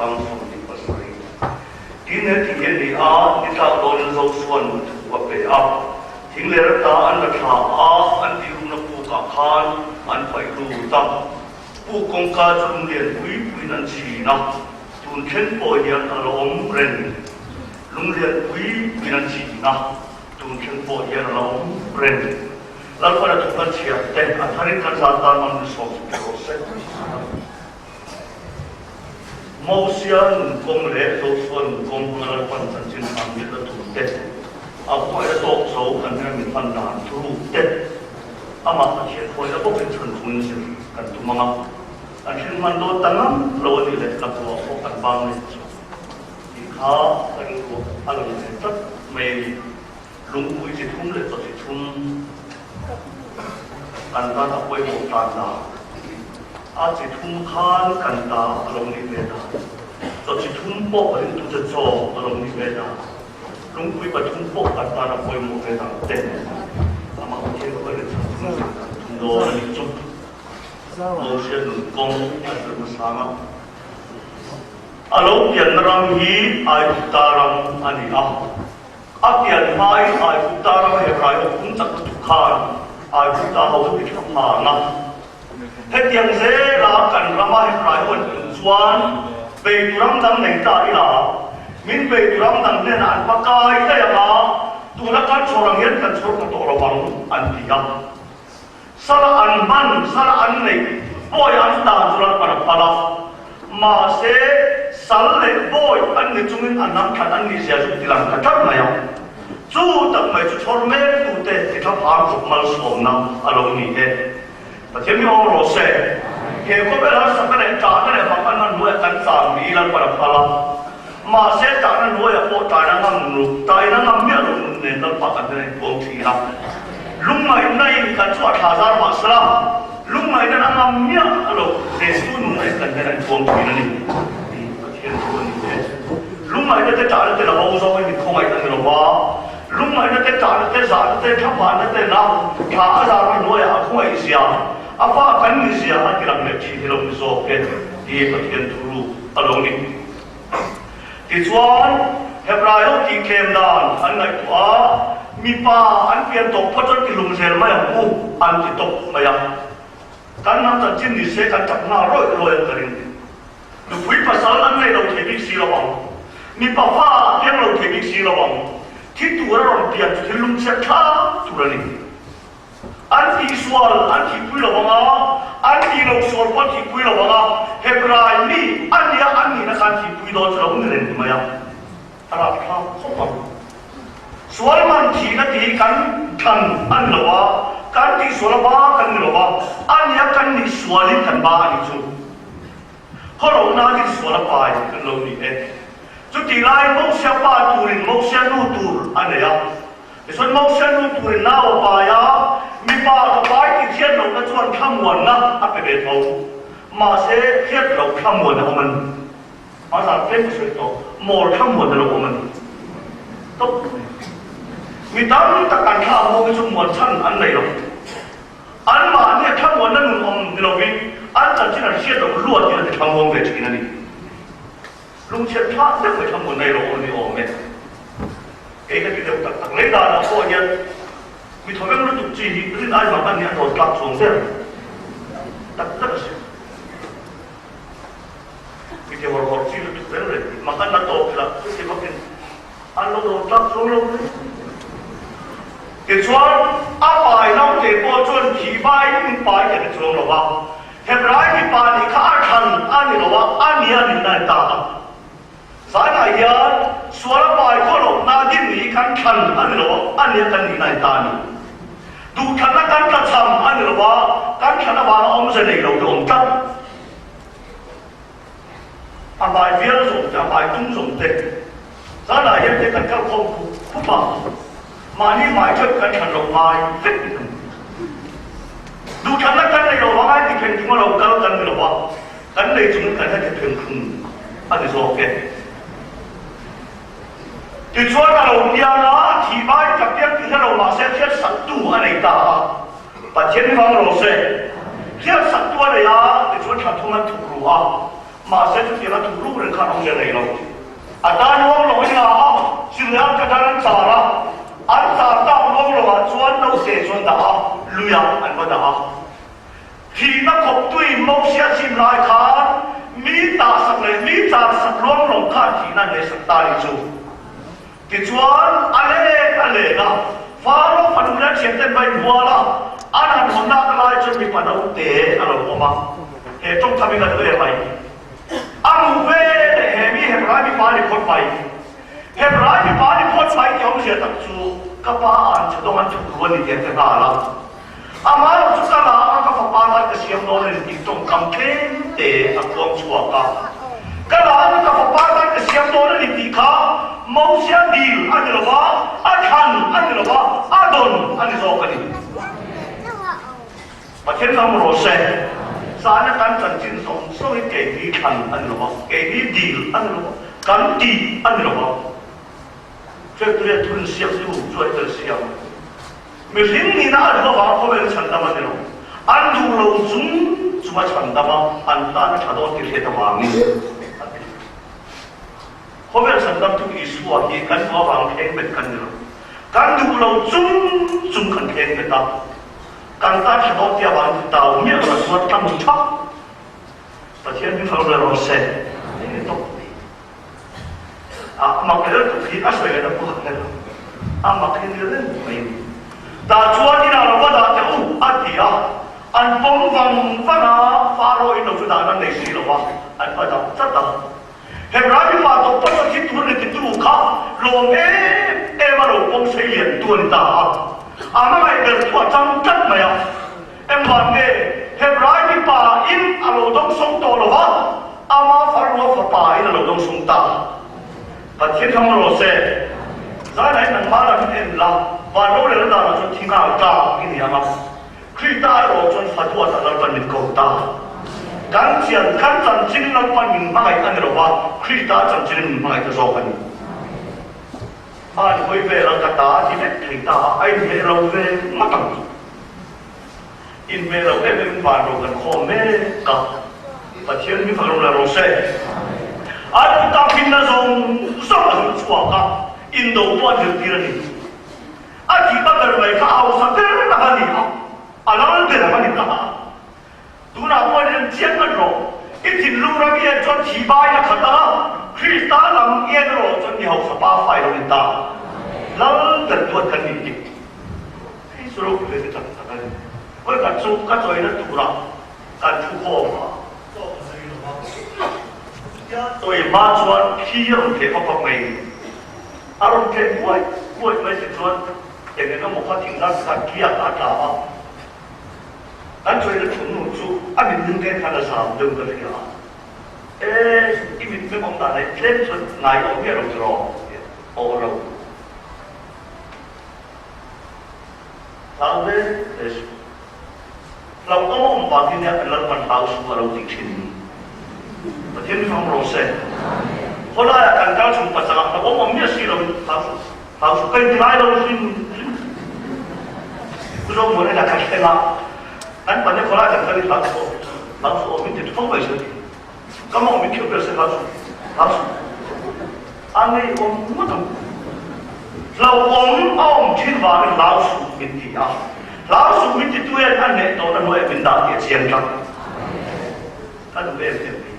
chang 27. Tin, he ti hi a ni a, ni tlak dawnin Josua'n thu a pe a. Thing leh rata an la thla a, an tih rumna pukah khan an paih lut a. Puk kawngka chu lunglian pui puiin an chhin a, tun thleng pawh hian a la awm reng. Lunglian pui puiin an chhin a, tun thleng pawh hian a la awm reng. Lalpan a thu kan chhiar te, a tharin kan zan tan mang ni sawm chu rawh se. Mosia nun kawng leh Joshua nun kawng hmanga Lalpan chanchin hman mit la tur te, a hmangaihna tawk zo kan hmel min hman dan thuruk te, amah Pathian hruaina bawkin chhan chungin zir kan tum ang a, kan hring hman dawn ta ngam lo a nih leh tlakruah pawh kan bang leh chu tih kha ka rilruah a lang ve tlat mai a ni. Lungpui chi thum leh chaw chi thum kan tan a pawimawh tan dan. A chi thum khan kan ta a lo nih ve dan. Chaw chi thum pawh ringtute chaw a lo nih ve dan. Lungpui pathum pawh kan tan a pawimawh ve dan te. Amah Pathian khawi leh chhan chung zir kan tum dawn a nih chu. Moshe nun kawng a zir hmasa ang a. A lo pianna ram hi Aigupta ram a ni a. A pian hmain Aigupta rama Hebrai ho pum chak lutuk khan Aigupta ho an ti tha phang a. Hetiang zela kan rama Hebrai ho an pum chuan beitu ram dang nei ta ila, min beitu ram dang hnenah an va kai daih ang a, tuna kan chhawr ang hian kan chhawr ta tawh lo ang an ti a. Sala an hman, sala an neih, bawi an tan chu lalpan a phal a. Mahse, sal leh bawi an ni chungin a hnam thlan an nih zia chu ti lang ta tlat mai a. Chu tak mai chu chhawr mektute ti tha phang khawp malsawmna a lo ni e. Pathian mi awm rawh se. He khawvel harsatna leh ṭahna leh mak an hman hnuaiah kan chang ni lalpan a phal a. Mahse, ṭahna hnuaiah pawh ṭaina ngam nu, ṭaina ngam miah lo nun nen Lalpa kan hnen a inpuang ṭhin a. Lungngaihna in kan chu a thla zar mah sela, lungngaihna a ngam miah lo Jesu nunna in kan hnen a inpuang ṭhin a ni tih Pathian thu a ni e. Lungngaihna te ṭahna te la bo zawngin min khawngaih a ni lo va, lungngaihna te ṭahna te zahna te thlaphanna te na thla a zarna hnuaiah a khawngaih zia, a fa kan ni zia a ti lang leh ṭhin hi lo ni zawk e tih Pathian thu a lo ni. Tichuan, Hebrai ho tihtlem dan an ngaihtuah a, mipa an pian tawh phawt chuan tihlum zel mai ang u an ti tawp mai a. Kan hnam chanchin ni se kan chak nghal rawih rawih ang ka ring. Nupui pasal an nei lo thei bik si lo ang. Mipa fa a piang lo thei bik si lo ang. Thi tur a rawn pian chu thil lungchhiat thlak tur a ni. An tihsual an thihpui lo vang a, an tih lo sual pawh an thihpui lo vang a, Hebrai mi a nia an nihna kha an thihpui dawn chu lo ni reng mai a, a rapthlak khawp ang. Sual man thihna tih hi kan thlan a ni lo a, kan tihsual a ba kan ni lo va, a nia kan nih sualin kan ba a nih chu. Khawlohna hi sual a pai kan lo ni e. Chutih laiin Mosia pa turin Mosia nu tur a nei a. Tichuan Mosia nu turin nau a pai a, mipa ka pai tih hriat lohna chuan thlamuanna a pe ve tho. Mahse, hriat loh thlamuan a awm a ni. Hmasa tlem ka sawi tawh, mawl thlamuan a lo awm a ni. Tawp mai. Mi tam tak an thla ho hi chu muan chhan an nei lo. Anmahni a thlamuanna nun awm ni lovin an chanchin an hriat loh luatin a ti thlamuang ve thin a ni. Lungchhiat thlak deuh mai thlamuanna erawh awm ni awm e. Kei ka ti deuh tak tak lei danah pawh hian mi thawveng lutuk chi hi rin ai mak an nih a dawn tlak chuang ber tak tak a si. Mi ti hawr hawr chi lutuk reng reng hi mak an la tawk ila chuti vakin An lo dawn tlak chuang lo mai. Tichuan, a pai naute pawh chuan thi vaiin min pai ta ni chuang lo va. Hebrai mipa nih kha a thlan a ni lo a, a nia nin a ni ta a. Zainah hian sual a pai khaw loh na din nih khan thlan a ni lo a, a nia kan nihna a ni ta a ni. Duhthlanna kan tlachham a ni lo va, kan thlan avanga awmze nei lo te awm tlat. A hmai vial zawng te, a hmai tum zawng te, zanah hian te kan kal khawm khup khup a, mahni hmai theuh kan thlan loh ngai vek ni kan ti. Duhthlanna kan nei lo vang ai ti phen thung a lo kal kan ni lo va, kan nei chung kan heti phen thung a ni zawk e. Tichuan a lo piang a, thih vai ka piang tih hre lo mahse hriatsaktu a nei ta a. Pathian hi vang rawh se. Hriatsak tu a nei a, tichuan thla thum an thuk ru a, mahse chutianga thuk ruk reng khan awm. A tan ruang lo in la a, chilh an ka dan an char a, an char tak ruang lo ah chuan naute chu an dah a, lui ah an va dah a. Thihna khawp tuin Mosia chim lai khan mi tah sak leh mi char sak ruang lo khan thihna an nei sak ta ni chu. Tichuan a leng a leng a, Faro fanu leh thian ten va inbual a, an han hawn nak lai chuan mipa naute a lo awm a, he tawngkam hi ka duh em mai. A hmuh ve leh he mi Hebrai mipa ni phawt mai. Hebrai mipa ni phawt mai tih awmzia tak chu ka pa an che dawng an thuk ru a ni tih an ti nghal a. Amah erawh chu ka la a, ka fapa tan ka siam dawn a ni tih tawngkam tlem te a kuang chhuak a. Ka la a, ka fapa tan ka siam dawn a ni tih kha Mosia dil a ni lo va, a thlan a ni lo va, a dawn a ni zawk a ni. Pathian ram rawh se, zana kan chanchin zawng zawngin keini thlan a ni lo va, keini dil a ni lo va, kan tih a ni lo va. Factory-a thun siamtu chuan kan siam. Mihring nihna a duh avang khawvel chhandam a ni lo. An duh lo chung chung a chhandam a, an tan a tha dawn tih hriat avangin a ti. Khawvel chhandamtu Isua hi kan duh avang thleng bet kan ni lo. Kan duh lo chung chung kan thleng bet a. Kan tan tha dawn tih avangin tau miah lo chuan tlang thap Pathian hi fak ber rawh se. Enge tawp ni. A mak leh lutuk hi a sawi leh na pawh a hre lo. A mak hi ni reng mai ni. Tah chuan inah lo va dah teh u a ti a. An pawm vang vang a, Faro in lo chu dah nan nei si lo va, an va dah tlat a. Hebrai mipa tawp pawh chuan thi tur ni titu kha lawm em em a lo pawm sei lian tu a ni ta a. A hmangaih ber chu a chang tlat mai a. Engvang nge Hebrai mipa in a lo dawng sawng tawh lo va, ama farua fapa in a lo dawng sawng ta? Pathian hmang rawh se. Zailai nangmah lam in en la, van rorel danah chuan thi nghal tlak i ni ang a. Krista erawh chuan fa duat a Lalpan min ko ta. Kan chian, kan chanchin Lalpan min hmangaih a ni lo va, Krista chanchin min hmangaih ta zawk a ni. An hawi vel a, ka ta a ti vek thei ta a, a inhmeh lo ve ngawt ang chu. Inhmeh lo em em van ro kan khawm mek a, Pathian min fak lo la rawh se. An kutah hminna zawng zawng a zut chhuak a, indo pawh an zirtir a ni. A tihna ber mai kha a hausa ber ang a ni a, a lal ber ang a ni ta a. Tunah pawh in en chiang ngat rawh, i thinlung ram i en chuan thi bain a khat ang a, Krista lam i en erawh chuan mi hausa pa fai lo ni ta. Lal ber duat kan nih dik. Hei chu ropui ve tak tak a ni. Vawikhat chu ka chawina turah kan thu khawm a. Chaw ka sawi lo va, tia chawi hma chuan thi a rawn tleh fak fak mai. A rawn tleh buai buai mai si chuan eng eng emaw kha thingzar pakhat tliak a tla a. Kan chawina thunnu chu a mitmeng te khan a zam deuh ka hria a. E, i mitmeng awm dan ah tlem chuan ngai awm miah lo tiraw? Tia aw lo. Hlau ve ve suh. Hlauhawm a awm vang hi nia kan Lalpan hlau suh a lo tih thin ni. Pathian mi fang rawh se. Khawlaiah kan kal chung pachangah hlauhawm awm miah si lo in hlau suh hlau suh ka inti ngai lo hrim hrim. Ku zawng muan ena ka thleng a, kan pahnih khawlai kan kal in hlau suh aw hlau suh aw min ti tho mai se ti. Ka mawng min khiu ber se hlau suh hlau suh. A ngeiawm ngawt ang. Hlauhawm a awm thin vangin hlau suh min ti a. Hlau suh min ti tu hian a hneh tawhna hnuaiah min dah tih a chiang tlat. Ka duh em em mai.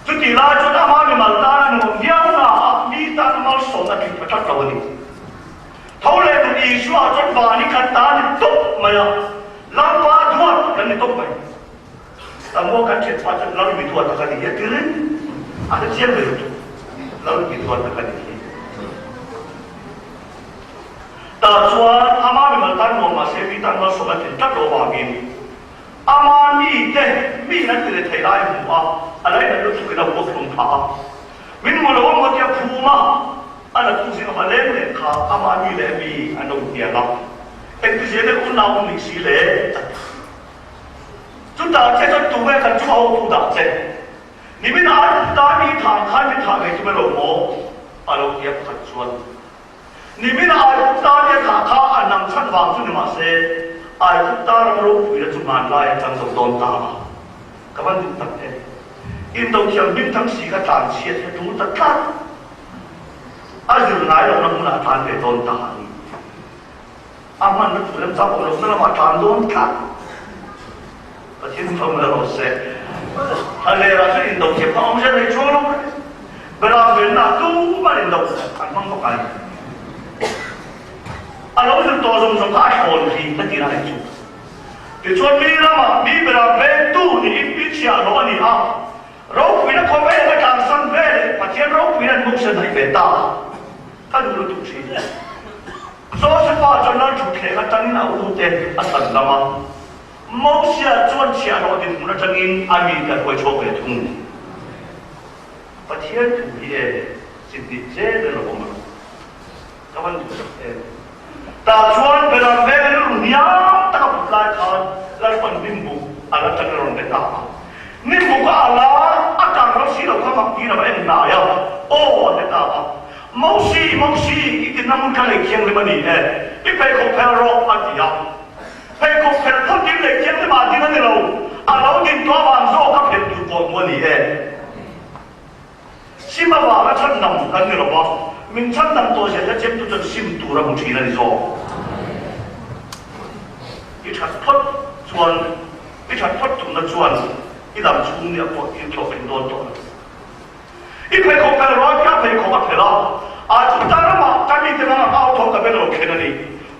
Chutih lai chuan amah mimal tan a nuam viau na a, mi tan a malsawmna tling tha tlat lo a ni. Tho leh duh Isua chuan van hi kan ta a ni tawp mai a, Lalpa duat kan ni tawp mai. Tamua kan thian pa chuan Lal mi duat a ka ni hi a ti reng. A hre chiang ve lutuk. Lal mi duat a ka ni hi. Tah chuan ama mimal tan nuam mahse mi tan malsawm a tlin tlat lo avangin ama mite mi an ti leh thei lai a hmu a, a lainat lutukin a vuak hlum phah a. Min hmu lo a maw tia phum a, a la tu zing a va leng leh kha ama mi leh mi an lo hnial a. Engtizia nge unau awm nih si le? a ti. Chutah che chuan tunge kan chu ho tu dah che? Nimin a an ta mi thah khan min thah ngei tum elo maw? A lo ti a pakhat chuan. Nimin a Aigupta mi a thah kha a nang chhan vang chu ni mah se, Aigupta ram ropuina chu hmanlai a chang zo dawn ta a. Ka van duh tak e. Indothiam hmingthang si kha tlan chhiat hi a tul ta tlat. A zir ngai lohna hmunah a tlan ve dawn ta a ni. A hmanna tur remchang awm lohna lamah a tlan dawn tlat. Pathian thawm la rawh se. Thlalera chu indo thiam kha awm zel rei chuang lo mai. Beram venna tumah indo an hmang bawk ai. A lo zir tawh zawng zawng kha a thlawn ri ka ti lai chu. Tichuan mi ramah mi beram vengtu niin mi chhiahhlawh a ni a. Ropuina khawvel a tlangsan ve leh Pathian ropuina an mawng sen haih ve ta a, ka duh lutuk thin. Josefa chuan lal thutthleng atangin a ute a chhan dam a, Mosia chuan chhiahhlawh dinhmun atangin a mite a hruai chhuak ve thung. Pathian thu hi e chi hnih zel in a awm a, ka van duh tak em. Tah chuan Beram veng rilru hniam taka put lai khan Lalpan Nimbuk a la tang a rawn be ta a. Nimbuk a al a, a kang ro si lo kha mak tiin a va en hnai a, Aw a ti ta a. Mosi, Mosi, i tinna hmun kha lei thianghlim a ni e, i pheikhawk phel rawh a ti a. Pheikhawk phel phawtin lei thianghlim ah din a ni lo, a lo din tawh avang zawk a phel tur pawh hmu a ni e. Sim avanga chhandam kan ni lo va, min chhandam tawh zel na chem tu chuan sim tur a hmu thin a ni zawk. I that phawt chuan, i that phawt tumna chuan i dam chhung nia pawh i hlawhtling dawn tawh a ni. I pheikhawk phel rual khi a pheikhawk a phel a, a chu ta ramah ka mite hmanga ka au thawm ka beng lo thlen a ni.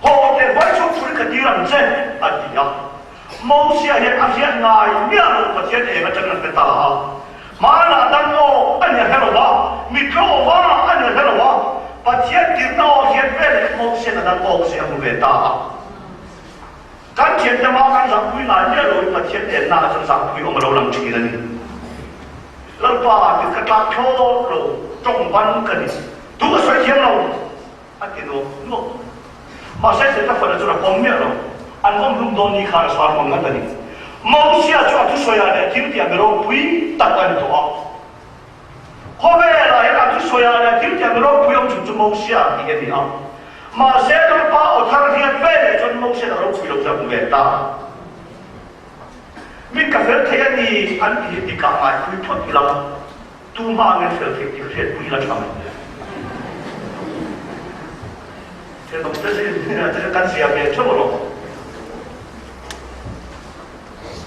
Haw teh huai chhung chhun ka tir ang che, a ti a. Mosia hian a hriat ngai miah lo Pathian eng atangin a hre ta a. Hmanah dang aw a ni a hre lo va, mitlo va a ni a hre lo va, Pathian tirhna aw hian veleh Mosian a dang awk se a hmu ve ta a. Kan thiante mah kan zahpui ngai miah loin Pathian ennaah chuan zahpui awm a lo lang thin a ni. Lalpa tir ka tlak thlawt lo, tawng ban ka ni, tu ka sawi thiam lo. A ti nuap nuap. Mahse Setafana chuan a pawm miah lo. An awm hlum dawn ni khan a sar hmang ngat a ni. Mosia chu a thusawiah leh thiltiah mi ropui tak a ni tawh a. Khawvelah hian a thusawiah leh thiltiah mi ropui awm chhun chu Mosia tih a ni a. Mahse Lalpa aw thar hian veleh chuan Mosia'n a ropui lo chu a hmu ve ta. Mi ka fel thei a ni an ti hi tikah ngaipui phawt ila. Tumah angin fel theih tih hriatpui la tha mai. Thenawm te zin kan zia ve theuh alawm.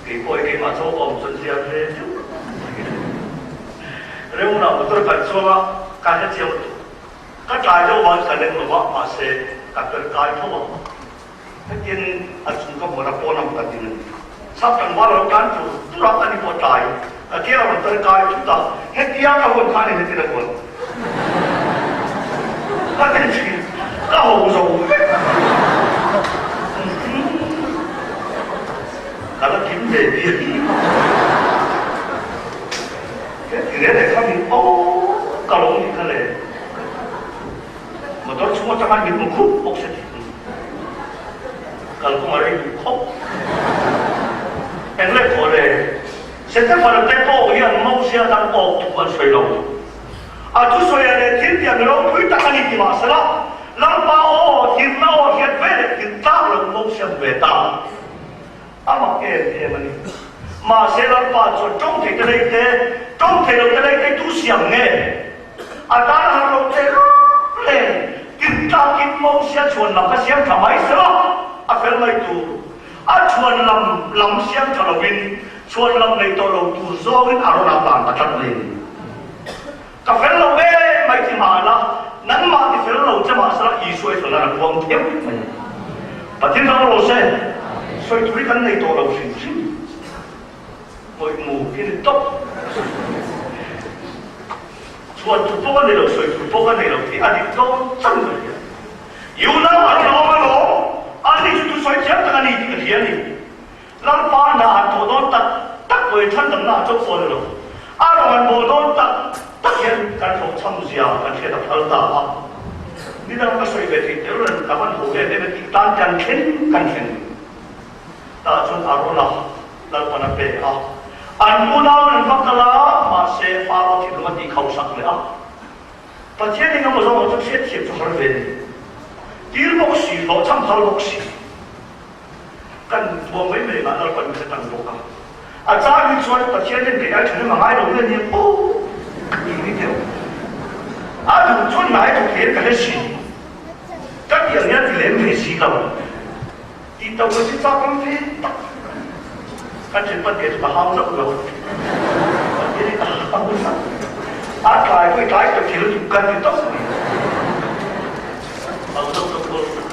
Kei pawh hi keimah chu awm chuan zia ve theuh. Reuna motor kan chuang a, ka hre chiang lutuk. Ka tlai deuh vangin ka leng lo va, mahse ka per kai tho a. Hetin a chung ka hmuh a pawn ang ka ding a ni. Sap tlangval a lo tlan tur tur a, ani pawh tlai ka ke a rawn tar kai thut a, hetia ka huan kha ani hetin a huan. Ka ti thin, ka ho zo vek. Ka la kim ve bik. Heti reng reng kha min aw ka lo nih kha le. Motor chhung atanga min hmu khup bawk se tih hun kalkawng a rei duh khawp. Eng leh pawh le, Setefana te pawh hian Mosia dang awk thu an sawi lo. A thusawi leh thil tiang ropui tak a ni ti mah sela, Lalpa aw, tirhna aw hian ve leh tirh tlak lo Mosia hmu ve ta. A mak em em a ni. Mahse Lalpa chuan tawng thei te lei te, tawng thei lo te lei te tu siam nge? A tan har lo teh ruk nen tirh tlakin Mosia chhuan lam kha siam tha mai sela a fel mai tur. A chhuan lam lam siam tha lovin chhuan lam nei tawh lo tur zawngin a rawn a tan ta tlat mai a ni. Ka fel lo em mai ti mah la, nangmah ti fel lo che mah sela Isua i fel nan a puang theuh mai a ni. Pathian ram rawh se, sawi tur hi kan nei tawh lo hrim hrim. Ngawih mu khi ni tawp. Chhuan tur pawh ka nei lo, sawi tur pawh ka nei lo tih a dik dawn chang ka hria. I unau an la awm alawm, ani chu thusawi thiam tak a ni tih ka hria a ni. Lalpa hna an thawh dawn tak tak pawhin chhandamna a chauh pawh a ni lo. A rawng an bawl dawn tak tak hian kan hlawhchham zia kan hriat a phal ta a. Nidang ka sawi ve theih tel reng ka van ho em em a tih tan kan thleng kan thleng. Tah chuan a rawn a, Lalpan a pe a. An unau an va kal a, mahse Faro thinlung a tihkhauhsak leh a. Pathian eng emaw zawngah chuan hriatthiam chu har ve a ni. Tir bawk si, hlawhchham phal bawk si. Kan tuam mai mai ngah Lalpan min hre tan bawk a. A chang hi chuan Pathian hian kei ai ṭhahnem a ngai lo nge nia aw ka ti ni deuh. A duh chuan ngai thawk thei in ka hre si. Ka tih ang hian ti lem ve si lo. Tih to ka si chak ang ve tak. Kan thianpa te chu ka hau zauh lo. Pathian hi ka hau zauh. A tlai pawh i tlai tak thei lutuk ka ti tawp mai. Hau zauh zauh pawh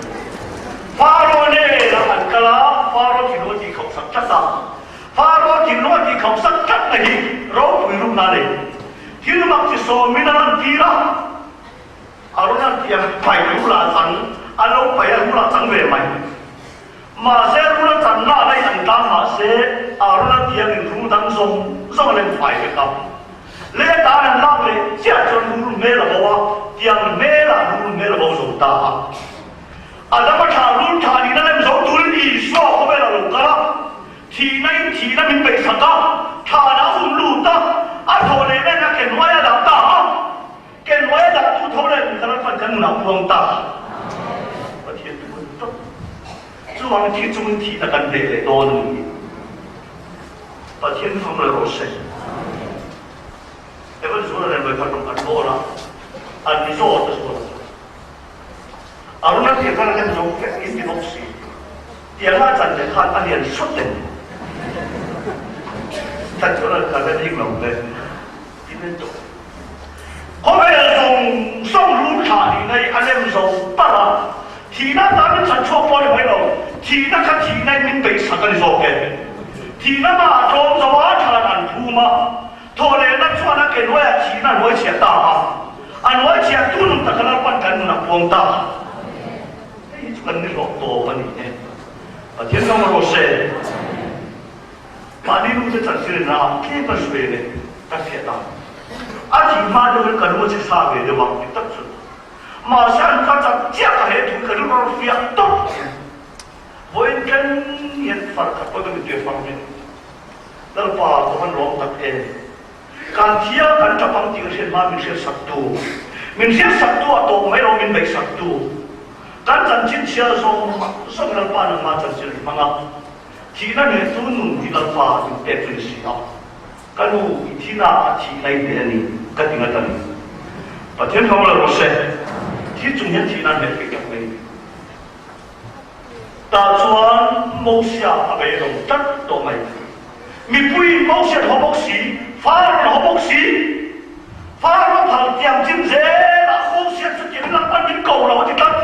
Faro nen an kal a, Faro thinlung a tihkhauh sak tlat a. Faro thinlung a tihkhauh sak tlat na hi ropui rukna a nei. Thil mak chi sawmin a lantir a. Arona tiang pai rula chang a lo pai a, rula chang ve mai. Mahse rula channa a laih an tlang mahse Arona tiangin rul dang zawng zawng a lem fai vek a. Lehtan an lak leh chiah chuan rul hmel a bo a, tiang hmelah rul hmel a bo zo ta a. Adama thla rul thla nihna lem zo turin Isua khawvel a lo kal a, thihna in thihna min beihsak a, thlana a um lut a, a thawh leh nen a ke hnuai a dah ta a. Ke hnuai a dah tu tho leh kum khat an pan kan nunah puang ta. Pathian thu an tawp. Chuvangin thi chungin thihna kan hneh leh dawn a ni. Pathian fang leh rawh se. Evan zuala nen vawikhat rawn kan bawl a, an ni zawt a zuala chu. Aruna tih khan a lem zo vek in ti bawk si. Tiang a chan leh khan a lian sawt em. Chan chuan a chan a ding lo ve. Tin en tawh. Khawvel zawng zawng rul thlah nihna hi a lem zo parh a, thihna atan min chhan chhuak pawh a ni mai lo, thihna kha thihna in min beihsak a ni zawk e. Thihna mah a tlawm zo a, thlan an phum a, thawhlehna chuan a ke hnuaiah thihna a hnuai chhiah ta a, a hnuai chhiah tu nun taka Lalpan kan nun a puang ta. Hei hi chu kan ni hlawh tawp a ni e. Pathian ram rawh se. Mahni nu te chanchin ah tlem a hruai leh ka hriat a, a thih hma deuh in ka nu a che sa ve deuh a dik tak chu. Mahse an ka chak chiah ka he thu ka rilru fiah tawp mai. Vawiin thleng hian far khat pawh ka mittuai far mai. Lalpa ka van lawm tak em. Kan thia kan tap ang tih ka hriat hma min hriat sak tu, min hriat sak tu ah tawp mai lo min beih sak tu. Kan chanchin chhiar zawng zawng Lalpa nangmah chanchin a hmang a. Thihna hneh chu nun hi Lalpa in pek chu ni si a, ka nu i thihna a thih lai hneh a ni ka ti ngat a ni. Pathian hmang la rawh se, thi chung hian thihna hneh theih tak mai ni. Tah chuan Mosia a beidawng tlat tawh mai. Mipuiin Mosia an haw bawk si, Faro an haw bawk si. Faro phal tiang chin zelah Mosia chu tiangin Lalpan min ko lo a ti tlat.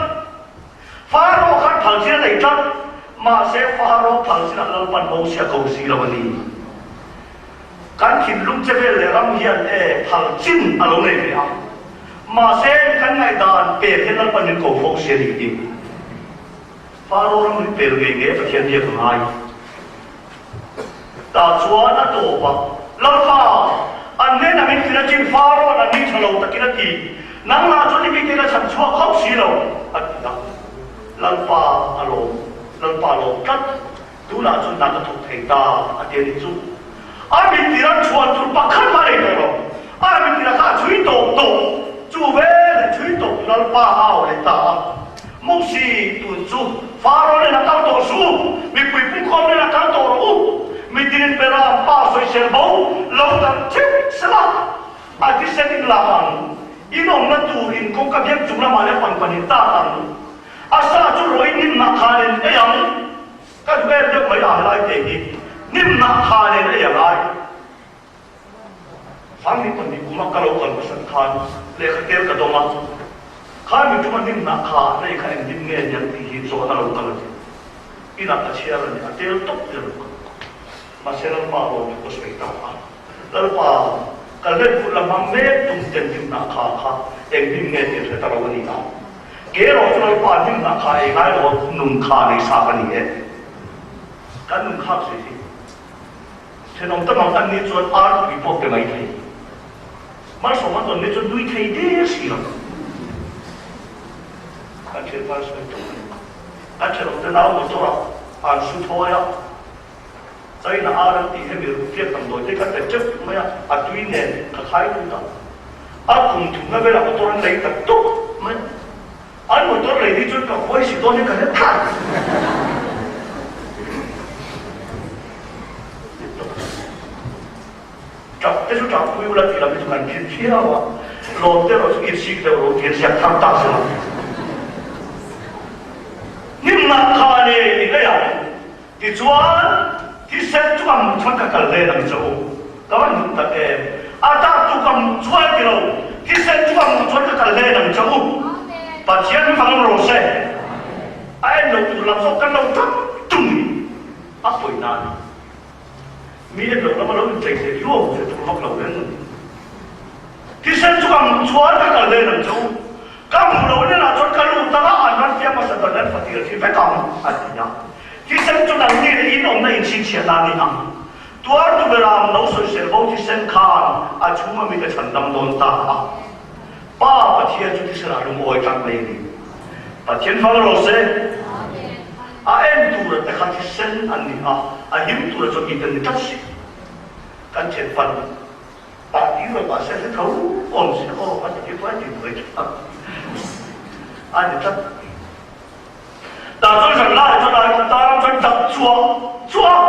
Faro khan phal chin a nei tlat, mahse Faro phal chinah Lalpan Mosia ko si lo a ni. Kan thinlung che vel leh ram hian e phal chin a lo nei ve a, mahse kan ngaihdan pek hian Lalpan min ko fo si a ni hi. Faro ram min pel ngei ngei Pathian biak a ngai. Tah chuan a tawp a, Lalpa, an hnenah min tlin a chin Faro-a'n an ni tha lo takin a ti, nangmah chuan i mite la chhan chhuak hauh si lo, a ti a. Lalpa a lawm, Lalpa a lawm tlat, tunah chuan hna ka thawk thei ta, a ti a ni chu. A mittir an chhuan tur pakhat mah nei tawh lo, a mittir kha a chhui tawp tawp, chu veleh chhui tawp tu Lalpa a au leh ta a. Mosi tun chu Faro nen a kal tawh suh u, mipui pungkhawm nen a kal tawh rawh u, mitinin Beram pa sawisel bo lo darh theuh sela, a thisen in lak ang, in awmna tur in kawngka biak chung lamah leh pangpan in tak ang, a sa chu rawih nimnah khan in ei ang, ka duh em deuh mai a helai te hi, nimnah khan in ei a ngai. Sang ni pahnih kuma ka lo kal hmasak khan lehkha tel ka dawng a, kha mi tuma hlimna kha nei kha eng hlim nge niang tih hi zawhna lo kal a ni. Inah ka chhiar a ni, a tel tawp tel lo. Mahse Lalpa lawm chu ka sawi ta a, Lalpa, ka let kut la hmang mek tum ten hlimna kha kha eng hlim nge tih hre ta lo a ni a. Ke erawh chu Lalpa hlimna kha ei ngai lo a nun kha nei sa ka ni e. Kan nun khak zui hi. Thenawm tam ang an nih chuan ar tui pawh pe mai thei. Malsawm an tawn nih chuan nui thei der si lo. Kan thianpa sawi tawh a ni. Kan thenawm te nau motor ah an su thawi a, China ar an tih hemi rukfiak damdawi te kha pe teuh mai a, a tui nen ka khai lut a. A kum thumna velah motor an lei ta tawp mai a. An motor lei hi chuan ka khuai si dawn hi ka hre thlak. Tap te chu tap pui ula tih lam hi chu kan thin thiau a. Lawm te erawh chu insik deuh ro tiin ziak thar ta sela. Hnim-ah kha le i lei ang. Tichuan, thisen chu ka hmuh chuan ka kal len ang che u. Ka van duh tak em? A tak chu ka hmuh chuan ti lo, thisen chu ka hmuh chuan ka kal len ang che u. Pathian hi fang rawh se. A en lo tur lam zawk kan lo tam tum hi a pawi na a ni. Mi en lo lama lo inchei thei hluau ve tur vak lo reng a ni. Thisen chu ka hmuh chuan ka kal len ang che u. Ka hmuh loh nen ah chuan ka lut anga an ran fiam hmasa dan an fatir thi vek ang a ti a. Thisen chu nangni leh in awmna inchhinchhiah na ni ang. Tuartu beram lo sawisel bo thisen khan a chhung a mite chhandam dawn ta a. Pa Pathian chu thisen ah lungawi tlat mai a ni. Pathian fang rawh se. A en tura te kha thisen an ni a, a him tura chuan mite an ni tlat si. Kan thianpan Party rawh mahse hre tho awm si aw a ti pawh a ti buai tha a ni tlat. Tah chuan zan lai chuan ai kut tar chuan tap chuah chuah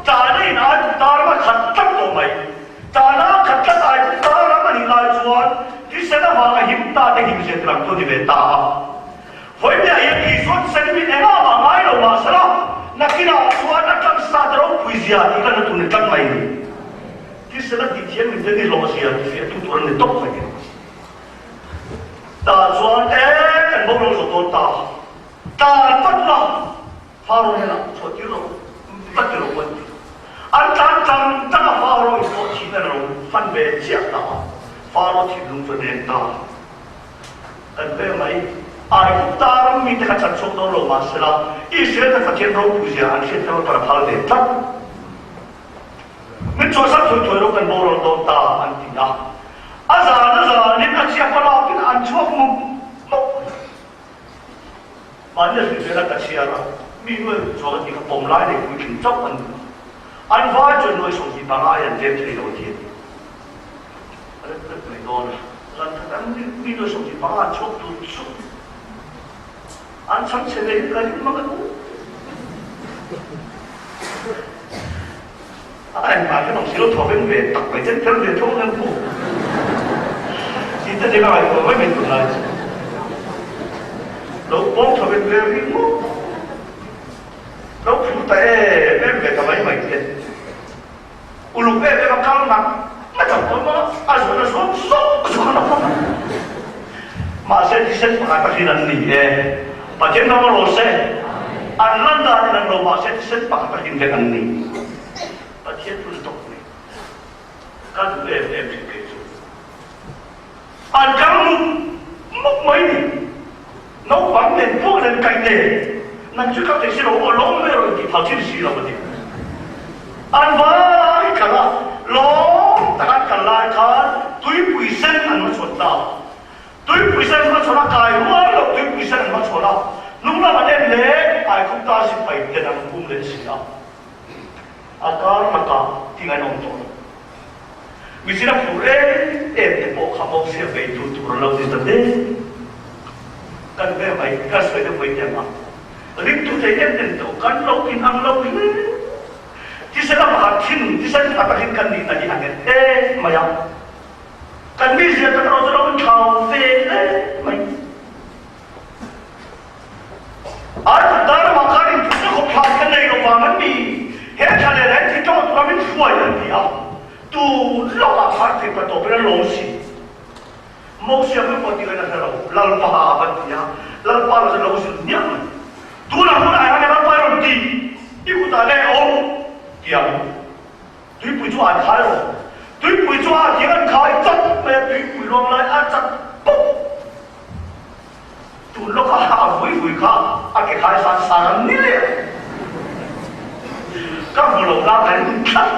tana in ai kut tar a khat tlat tawh mai. Tana a khat tlat ai kut tar ram a nih lai chuan thisen avanga him ta te him zia te lang chu a ni ve ta a. Vawinia hian Isua thisen min engah mah ngai lo mahsela nakinah chuan a tangsa te ropui zia tih lan a tur ni tlat mai ni. Thisen a tih thiam min te ni hlawh zia ti fiah tu tur an ni tawp mai ni. Tah chuan e kan bo lo zawh dawn ta. Tlan vat la Pharaoh hnenah chhuah tir lo vat ti lo an ti. An tlan tlang tlang a Pharaoh in pawh thin a lo fan ve chiah ta a. Pharaoh thinlung chu a nem ta. Kan ve mai. Aigupta ram mite kha chan chhuak dawn lo mahsela Israel te Pathian ropui zia an hriat kha a phal ve tlat. Min chhuahsan thui thui rawh kan boral dawn ta an ti a. A zan a zanin a chhiah palakin an chhuak mup mup mai. Mahni a hrilh vel a ka chhiar a, mi nuai ruk chuang a ti kha pawm lai leh puitling chauh an ni a. An vai chuan nuai 25 ai an tlem thei lo a ti a ni. A rep rep mai dawn a, zan khat an mi nuai 25 an chhuak tur chu An chhang chhe ve hi ka ring mang a u. A engmah hi mang si lo thaw veng ve tak mai ten fel ve tho ang em u. Ti te te ka ngaihtuah mai mai tunlai chu. Lo pawng thaw veng ve ring maw. Lo phur ta em em ve ta mai mai te. Uluk em em a kal ngat ngat ang pawh maw a zuan a zuam zawk zawk a lo. Mahse thisen pakhat a hrin an ni e. Pathian ram a rawn se. An lan dan in an lo mahse thisen pakhat a hrin vek an ni. Pathian chu ni tawp mai. Ka duh em em thin kei chu. An kal mup mup mai ni. Naupang nen pawh nen kaih nen nang chu ka thei si lo aw lawm ve rawh intih phal thin si lo a ti. An vai kal a, lawm tak an kal lai khan tuipui sen an hmachhawn ta. Tuipui sen hmachhawn a kai rual loh tuipui sen an hmachhawn a, hnung lam an en leh Aikhupta sipai ten an hum leh si a. A kar lakah thing an awm tawh lo. Mihring a phur em em te pawh kha Mosia beitu tur an lo ni ta hle. Kan ve mai, ka sawi deuh mai teh ang a. Ringtu thei em em tawh kan lo inang lo hle. Thisen a pakhat thin, thisen pakhat takin kan nihna hi a nghet em mai a. Kan mizia tak erawh chu lo inthlau ve hle mai. Ai kut dar ramah khan inthutna khawp thlai ka nei lo vang an ni. He thla leh reng thi tawng tura min hruai an ti a. Tu lawkah khan thei pa tawpin an lawm si. Mosia hming pawh tir in a hre lo. Lalpa a van ti a. Lalpa lo chu lo zin hmiah mai. Tunah hunah hian Lalpa i rawn ti. I kutah nge awm? Ti ang. Tuipui chu an khai rawh. Tuipui chu a thiang an khai chat mai a, tuipui luang lai a chat pawp. Tun lawka a vui vui kha a ke khai san san an ni leh. Ka hmu lo na ka ring tlat.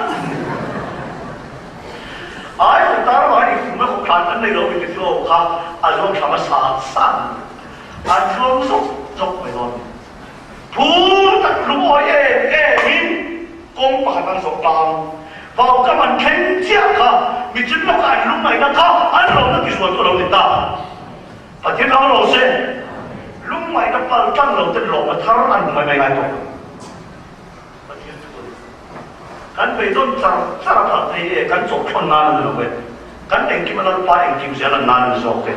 Ai kut tar mai ni fung a khawp thlan an nei lo mi ti flo kha a zuang thla hmasa san. An zuang zawk zawk mai dawn. Phur tak lungawi em emin kawng pakhat an zawh tlang. Vau kam an thleng chiah kha michin lawka an lungngaihna kha an lo na tizual tu a lo ni ta. Pathian ram lo se lungngaihna pal tlang lo ten lawmna thar an hmu mai mai ngai tawh lo. Pathian thu a ni. Kan beidawn char char a phal thei e, kan chawhthlawn nan a ni lo e. Kan engkim a Lalpa engkim zel an nan ni zawk e.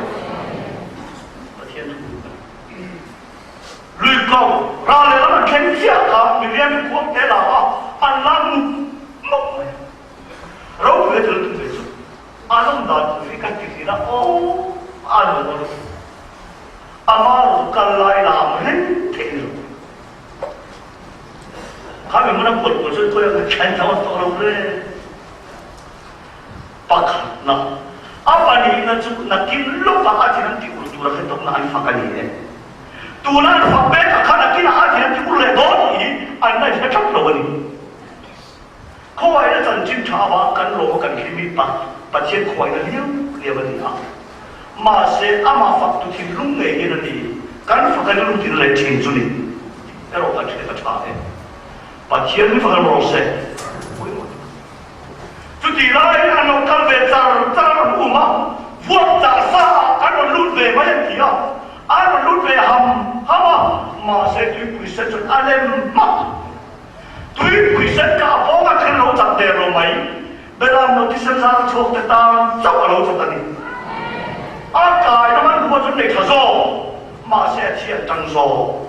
Pathian thu a ni. Lui ko ral lehlam an thleng chiah kha miriam in khuap te la a, an la mup mup mai a. Ropui a thil tum ve chu a lawm dan tur hi kan ti thin a, aw a lawm a lawm. Ama lo kal lai lam reng theih ni lo. Kha mi hmun a kual kual chuan khawi ang thlen tho an tawh lo le. Pakhatna, a pahnihna chu nakin lawkah a thin an ti ur tura hre tawkna an fak a ni e. Tuna an fak pekah khan nakinah a thin an ti ur leh dawn tih hi an la inhre tlat lo a ni. Khawaihna chanchin tha avang kan lawm a kan hlim hi Pathian khawaihna liau liau a ni a. Mahse, amah faktu thinlung ngei hian a ni kan fak a rilru tin leh thin chu ni erawh kan hriat a tha e. Pathian hi fak rawh se. Chutih laiin an lo kal ve char char a rawn um a, vuak chah sa ah an rawn lut ve mai an ti a, an rawn lut ve ham ham a, mahse tuipui sen chuan a lem hmak. Tuipui sen kha a pawng a thil lo chat der lo mai, Beram lo thisen zar chhuak te tan chauh a lo chat a ni. A kaina hmanrua chu nei tha zawk, mahse a thi an tang zawk.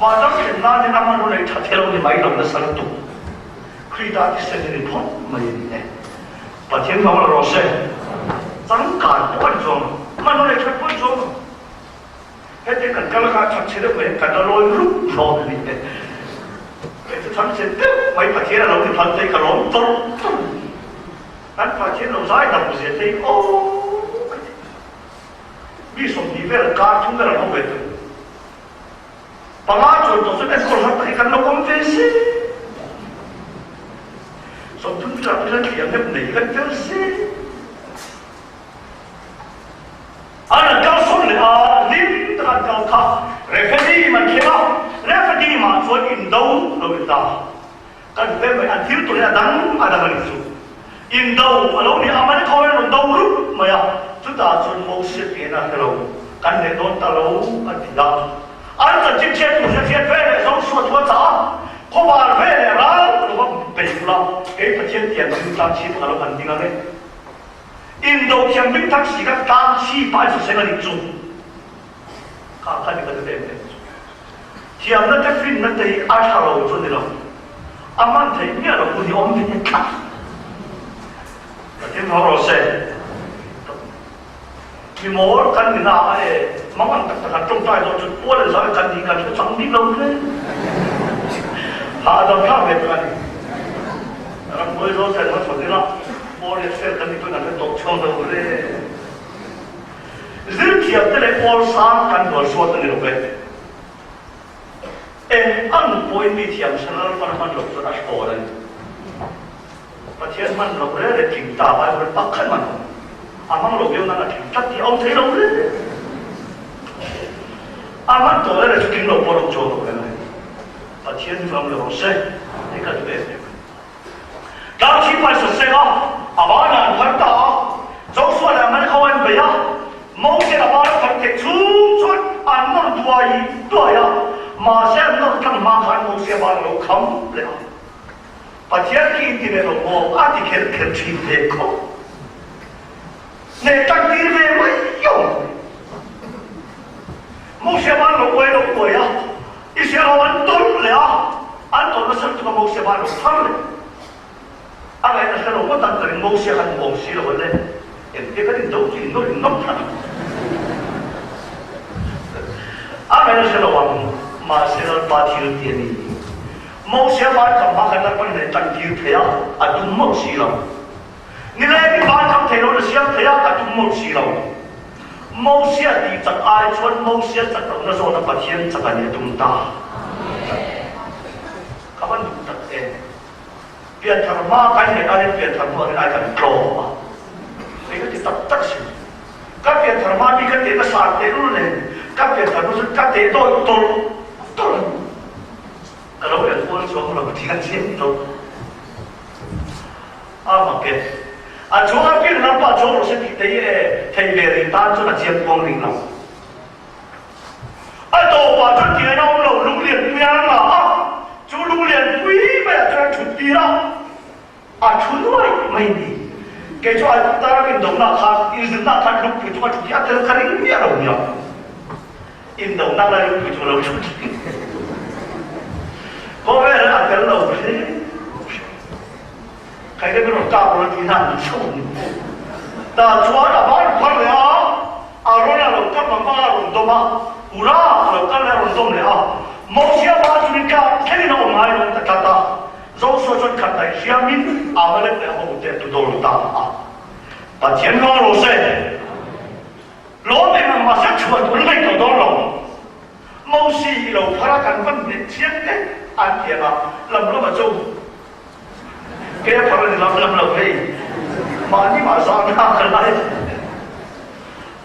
Mahni thlen nan hian a hmanrua nei tha thei lo ni mai lo nasa lutuk. Krita thisen hi ni phawt mai a ni e. Pathian hmang la rawh se. Changkan pawh a ni chuang lo. Hmanrua nei that pawh a ni chuang lo. Heti kan kal kha that chhe deuh mai kan la lawi rup hlawm a ni e. Kei chu chhang chhe deuh mai Pathian a lo ni phal te hi ka lawm tawrh tawrh a ni. Kan Pathian lo zai dam zia te hi aw ka ti. Mi 20 vel kar thum vel an awm ve tawh. Panga chuan tawh chuan enkawl har tak hi kan lo awm ve se. 30 velah pawh hian thliah nghet nei hi kan tel se. An rawn kal sawn leh a, hlim taka an kal kha Rephidim an thleng a, Rephidim ah chuan indo lo in ta. Kan hmu em mai, an thil tur hi a dang a dang a nih chu. Indo a lo ni a, Amalek ho hian an rawn do rup mai a, chutah chuan Moses hnena hre lo, kan leh dawn ta lo an ti a. An chanchin chhiat tur hria hriat ve leh Joshua chu a chah a, khawvar ve leh ral lo va bei ula, kei Pathian tiang hming tlang chhip ka lo han ding ang e. Indo thiam hming thang si kha tlang chhip ah a insaw seng a nih chu. Kha kha ni ka ti ve em em chu. Thiamna te finna te hi a tha lo chu a ni lo. A hman theih miah lo hun hi awm ve tlat. Pathian hau rawh se. Mi mawl kan ni na a e mang ang tak tak an tawngtai dawn chu pual an zau kan ni kan hre chang bik lo hle. Hahdam thlak ve tak a ni. Rambuai zawl sen hmachhawn ila pawl leh fel kan ni pawn kan hre tawh chhuak lo hle. Zirthiam te leh pawl sang kan bual suat a ni lo ve. Eng ang pawhin mi thiam san Lalpan hman loh chuan a hrawn a ni. Pathian hman loh rel leh tling ta Bible pakhat hman awm. A hmang lo viau nan a tling tlat tih a awm thei lo rel. A hman tawh rel chu tling lo pawh a awm chuang lo reng a ni. Pathian hi ram le rawh se tih ka duh em em a ni. Tlangchhip a saseng a, a ban ah an phar ta a, Joshua leh Amalek ho an bei a, Moses a ban a phar theih chhung chuan an nawr duai duai a, mahse an nawr tlang hma khan Moses a ban a lo kham leh a. Pathian khi in ti ve lo maw? A ti kher kher thin ve khawp. Hneh tak tir ve mai awm. Moses a ban lo uai lo uai a, Israel ho an tawlh leh a, an tawlh nasa lutuk a Moses a ban lo thar leh. A ngaihna hre lo ngawt an ka ring Moses khan hmu awm si lo a le, engtia kan indo chu innawr innawr thar. A ngaihna hre lo ang, mahse Lalpa thil ti a ni. Moses a ban kam hma khan Lalpa hneh tan tir thei a, a tum mawlh si lo. Nileng i ban kam thei lo na siam thei a, a tum mawlh si lo. Mosia tih chak ai chuan Mosia chak lohna zawna Pathian chak a nih a tum ta. Ka van duh tak em. Pianthar hma kan ngaih aiin pianthar hnuah rin ai kan tlawm a. Kei ka ti tak tak si. Ka pianthar hma mi ka teh nasa tehlul nen ka pianthar hnu chuan ka teh dawi tawlh tawlh a ni. Ka lo enkual chuang lo tih a chiang tawh. A mak e. A chuang a pian lampa chuang rawh se tih te hi e thei ve rih tan chuan a chiang kuang ring lo. A tawpah chuan tih ngaihna awm lo lunglian pui a la a, chu lunglian pui maiah chuan a thut tir a, a thu nuai mai ni. Kei chu Aigupta ram indona khan, inzirna khan lungpui chunga thu hi a tel ka ring miah lo nia. Indona lai lungpui chu a lo thu thin. Khawvel a tel lo hrim hrim. Kei te min rawn kap rawn ti hna an chho ni. Tah chuan a ban phar leh a, Aaron a lo kal ang a rawn dawm a, Hura a lo kal leh a rawn dawm leh a. Mosia ban chu min kap thlengin a awm ngai lo ta tlat a. Joshua chuan khat daih hriamin Amalek leh a hote a tudawl ta a. Pathian ruang rawh se. Lawm eng ang mahse chhuah tur an nei tawh dawn lo. Mosi i lo phar a kan van hneh chiang te an ti ang a, lam lama chu ke a phar a ni lam lam lo hei. Mahni mah zang na ka lai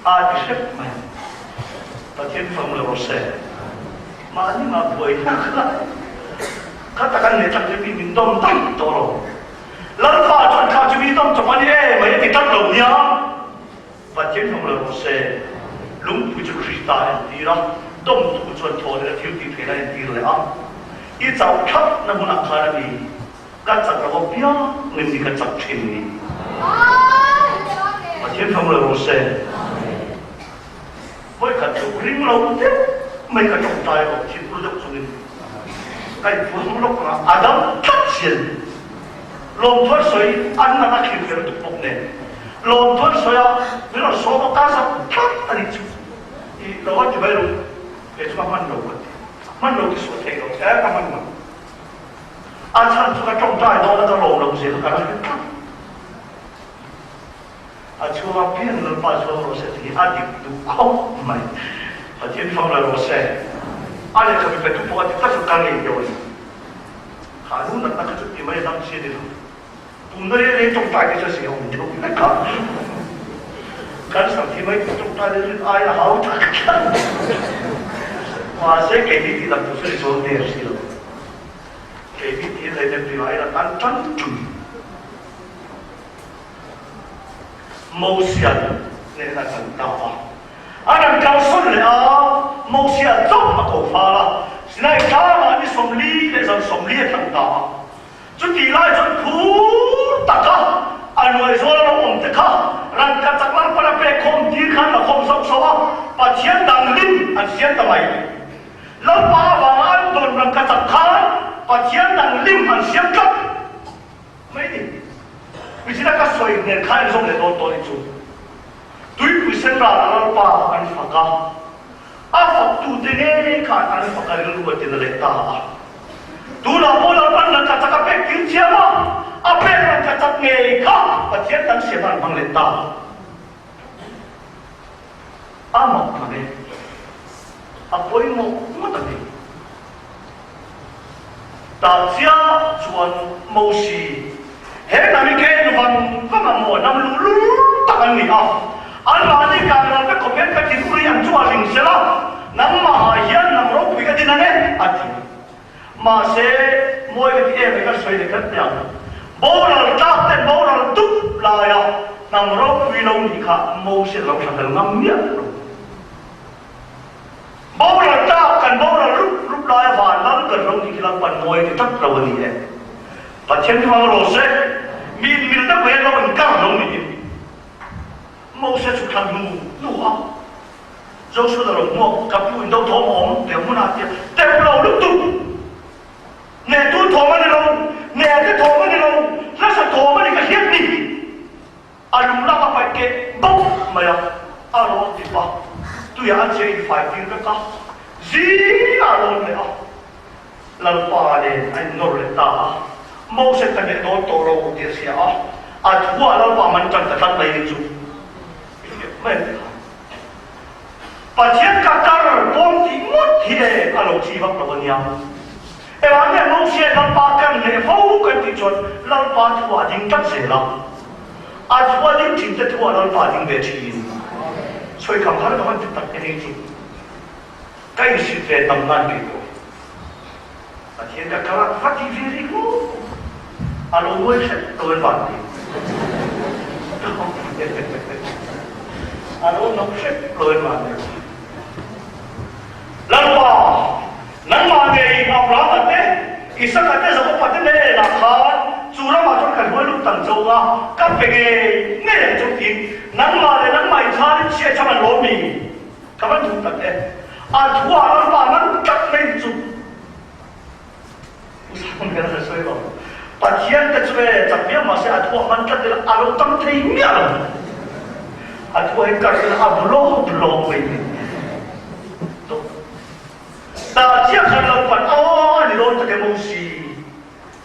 a ti hrep mai. Pathian fang lo rawh se. Mahni mah buai na ka lai. Kha tak an nei tak chu mi min dawm daih tawh lo. Lalpa chuan kha chu mi dawm chawp a ni e mai a ti tlat lo nia. Pathian hnung lo rawh se. Lungpui chu Krista a entir a, dawmtu chuan thaw leh a thil tih theihna a entir leh a. I chauh thlapna hmunah khan a ni, ka chak lo apiang in ni ka chak thin ni. Pathian hnung lo rawh se. Vawikhat chu ring lo deuh mai ka tawngtai rawh thinur deuh chungin ka inphuang lawk ang a, a dam tlat si a ni. Lawmthuan sawi an nana thlir fel tuk bawk nen lawmthuan sawi a min rawn sawm a ka zak tlat a nih chu i lo a ti mai lo kei chu ka hman lo ka ti hman lo ti suah thei lo e ka hman lo a chhan chu ka tawngtai dawn a ka lawm lo zia ka la hre tlat a chhunga pian Lalpa chuang rawh se tih hi a dik duh khawp mai. Pathian fang la rawh se. A lehkha mi petu pawh a ti tlat chu ka ngei deuh a ni. Kha nu natna kha chu ti mai a dam chi a ni lo. Tumna reng reng tawngtai te chu a zia awm deuh vek a. Kan sam thi mai tih tawngtai te chu ai a hau tak tlat. Mahse keini tih dam tur chu ni chuang der si lo. Keini tih hlei nem tih aiin a tan tan ṭun. Mosia hnenah kan ta a. A rawn kalsawn leh a, Mosia chauh a ko fal a, Sinai tlangah ni 40 leh zan 40 a thlang ta a. Chutih lai chuan phur taka a luai zawl a lo awm te kha rangka chak lam pana pek khawm tir khan la khawm sauh sauh a, Pathian dang lim an siam ta mai. Lalpa avanga an dawn rangka chak khan Pathian dang lim an siam tlat. Mai ni. Michina ka sawi hmel kha en zawm leh dawn tawh ni chu. Tuipui sen ral a lalpa an fak a, a faktute ngei khan an fak a rilru a tina leh ta a. Tunah pawh Lalpan rangka chak a pek tir chiam a, a pek rangka chak ngei kha Pathian dang siam an hmang leh ta. A mak mang e. A pawimawh ngawt a ni. Tah chiah chuan Mosi, he hnam hi khen vang vang a maw hnam luhlul tak an ni a, anmahni kan ral vek khawp hian ka thinur hi an chu a ring sel a, nangmahah hian hnam ropui ka din ang e, a ti. Mahse, mawi ka ti em e ka sawi leh khat teh ang. Boral tlak ten boral dup laia hnam ropui lo nih kha Mosi a lo thlahlel ngam miah lo. Boral tlak kan boral rup rup lai a van lal ber lo nih khi Lalpan mawi a ti tlat lo a ni e. Pathian thu ang rawh se, mi in mil deuh hian lo in kar lo niin Moses chu thlan hnu hnu a Joshua lo hmuak ka pu in do thawm a awm te hmunah tia teuh lo lutuk Nehtu thawm a ni lo, nehte thawm a ni lo, hlasa thawm a ni ka hriat ni. A lung lak a paih keh bawk mai a, a rawn ti pa. Tuiah a che in fai tir vek a, zingah a rawn leh a. Lalpa nen a innawr leh ta a, Moses ka hneh dawn tawh lo tih a hria a, a thuah Lalpa man tan ta tlat mai ni chu i hriat mai ang ti khan. Pathian ka kar pawn tih ngawt hi e a lo chi vak lo a nia. Engah nge Mosia Lalpa kan hneh fo kan tih chuan Lalpa thuah a ding tlat zel a. A thuah ding thin te thuah Lalpa a ding ve thin. Sawi kham har ka hman ti tak e hei chu. Ka insit ve tam nan kei pawh. Pathian ka kar a va ti ve rih maw? A lo mawi hret lo en van ti. A lo no hret lo en van ti. Lalpa, nangmah ngei Abrahama te, Isaka te, Jakoba te hnenah khan. Chu ramah chuan ka hnuai lut tang chauh a, ka pe ngei ngei ang chauh tiin nangmah leh nangmah inchharin chhiat cham an lawm mi? Ka van duh tak e. A thuah lalpa man tlat mai ni chu. U Samuel a sawi lo. Pathian te chu e chak viau mahse a thuah man tlat ila a lo tam thei miah lo. A thuah hi kar ila a bu lawp lawp mai ni. Tah chiah khan lo pan aw a ni dawn tak em aw si.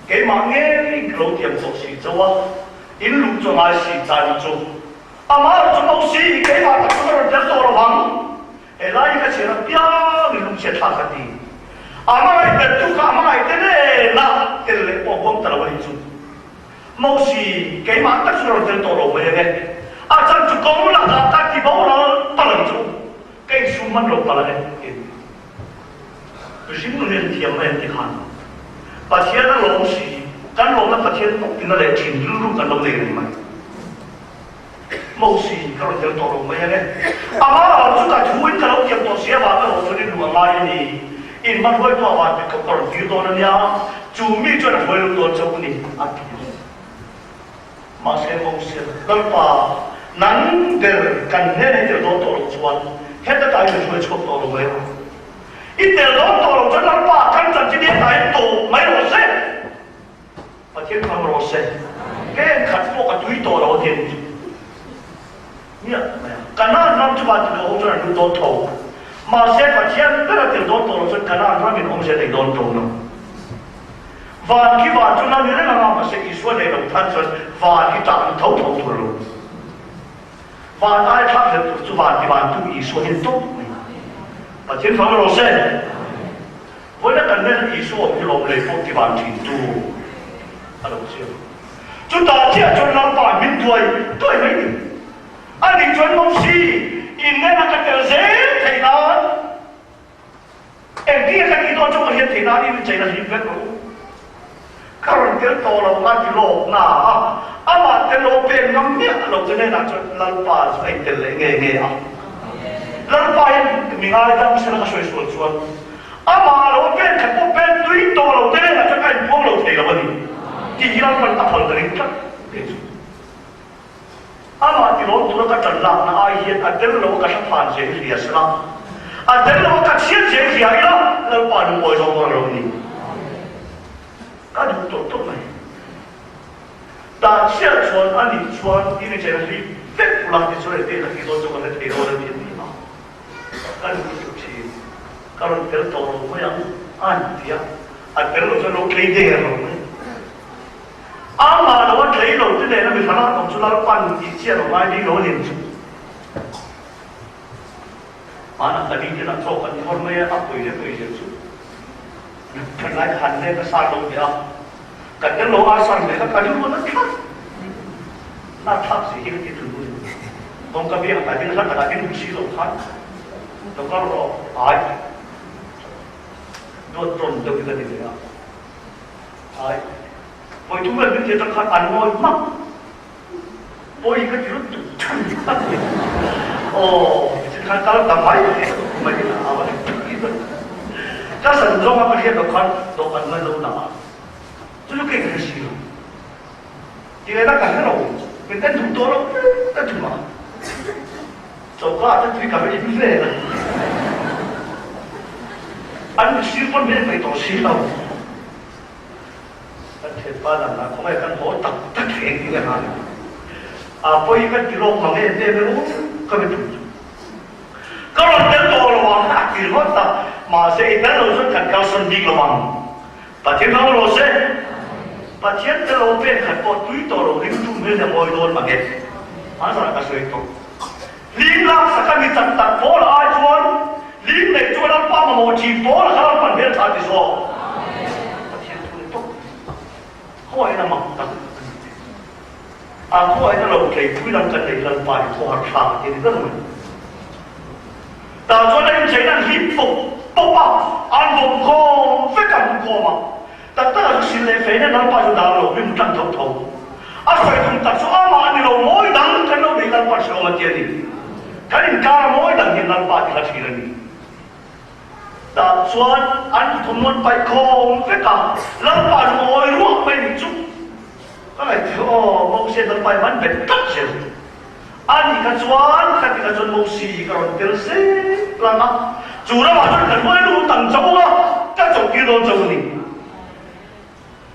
Keimah ngei ka lo tiam tawh si chauh a, in luh chu a ngai si ta ni chu. Amah chu aw si, keimah tak chu ka rawn tel tawh lo vang. Helai hi ka chhiar apiang in lungchhiat thlak ka ti. Amah i tel tu kha amah i tel ena tel leh pawh huam ta lo a ni chu. Mosi, keimah tak chu ka rawn tel tawh lo mai ang e. A chan chu kawng lakah ka ti boral palh ang chu. Ka insum hman lo palh ang e, tiin. Mihring nun hian thiam mai an ti khan. Pathian a lawm si, kan lawmna Pathian bawk tina leh thin rilru kan lo nei reng mai. Mosi, ka rawn tel tawh lo mai ang e. Amah chu ka thu in ka lo tiam tawh si avang erawh chuan i luh a ngai a ni. In hma hruaitu a van dik ka rawn tir dawn a nia, chu mi chuan a hruai lut dawn chauh a ni, a ti a. Mahse Mosia, Lalpa, nang ber kan hnenah i tel dawn tawh loh chuan heta ta in hruai chhuak tawh lo mai rawh. I tel dawn tawh loh chuan Lalpa, kan chanchin hi hetah hian tawp mai rawh se. Pathian fang rawh se. Pen khat pawh ka tui tawh lo a ti a ni chu. Miah mai a. Kanaan ram chu van tilo ho chuan an lut dawn tho. Mahse Pathian ber a tel dawn tawh loh chuan Kanaan ramin awmzia nei dawn tho lo. Van khi van chu la ni reng anga mahse Isua nei lo tan chuan van hi tah lut tho tho tur lo. Van ai thlak hlel tur chu van ti van tu Isua hi ni tawp mai. Pathian fang rawh se. Vawiina kan nen Isua awm hi lawm lei pawh ti van thin tu a lo chiang. Chutah chiah chuan Lalpa min duai duai mai ni. Ani chuan Mosi in nena ka tel zel theih nan engtin ka tih dawn chu ka hriat theih nan in incheina hlim vek rawh u. Ka rawn tel tawh lo nga ti lawk na a, amah tel lo pek ngam miah lo te hnenah chuan Lalpa chu a intel leh nge nge a. Lalpa hian mi ngaidam sela ka sawi sual chuan amah lo pen khat pawh pen tui tawh lo te hnenah chuan a inpuang lo thei lo a ni tih hi Lalpa'n a phal ka ring tlat kei chu. Amah tilawm tura ka ṭan lakna ai hian a tel lo a ka hla phan zel hria sela, a tel lo a ka chhiat zel hria ila Lalpa lungawi zawk dawn lo ni. Ka duh tawh tawh mai. Tah chiah chuan a nih chuan i ni chena hlip vek ula ti chuan engtin ka tih dawn chu ka hre thei dawn a ni a ti a. Ka duh lutuk thin. Ka rawn tel tawh lo mai ang a han ti a. A tel lo chuan lo tlei der lo mai. Amah lo a tlei lo te nena mi hranah awm chu Lalpan tih chiah lo ngai bik lo a ni ang chu. Hmanah ka ni ten a chaw kan thawr mai a, a pui leh pui zir chu kan lai han leng a sar lo hle a, kan tel lo a sar hle kha ka rilru na thlak na thlak si hi ka ti thul ru. Kawngka biak ah ding hla takah ding duh si lo khan lo kal rawh ai duat tawn deuh hi ka ti ve a. Ai, vawi thum vel min ti atang khan an ngawi hmak. Pawi ka ti lutuk than a ti. Aw, nichin khan kal ta mai mai in a va Ka san zawng a ka hriat loh khan dawhkan man lo dah a. Chu chu kei ka hre si lo. Ti leh na ka hre lo, min en duh tawh lo ka thum a. Choka ah te tui ka va in ve a. An mihring pawn min en peih tawh si lo. Kan thianpa dan lah khawngaih kan haw tak tak hi engtin nge han a pawi kan ti lawk mang em em e u ka mi tum chu. Ka rawn tel tawh lo ang a ti ringawt a, mahse i tel lo chuan kan kalsan bik lo ang. Pathian hmang rawh se. Pathian tel lo pen khat pawh tui tawh lo ringtu hmel hi a mawi dawn mang e. Hmanzarah ka sawi tawh. Hlim lak sak a mi tak tak pawl ai chuan hlim neih chu Lalpa mamawh thin pawl a kha Lalpan hmel tha ti zawk. Pathian thu ni tawp khawihin a mak tak a ni te. A khawihin a lo tleipui lam kan nei Lalpa hi khawhar thlak a ti ni ber mai. Tah chuan a incheina an hlim pawp pawp a, an vawm khawm vek a hmu khawm a. Tak tak a chu sil leh fein a Lalpa chu dang lo, mi hmu tlang tho tho. A sawi tum tak chu amah a ni lo, mawi dang kan lo nei Lalpa hrehawm a ti a ni. Kan inkar a mawi dang hian Lalpa ti hla thin a ni. Tah chuan an thawmhnaw an paih khawm vek a, Lalpa chu mawi ruak mai ni chu. Ka ngaihtuah aw, Moses lalpa i man bet tlat zel. A nih kha chuan ka ti kha chuan Mosi hi ka rawn tel zek lang a, chu ramah chuan ka hruai lut ang chauh a, ka chawhtir dawn chauh a ni.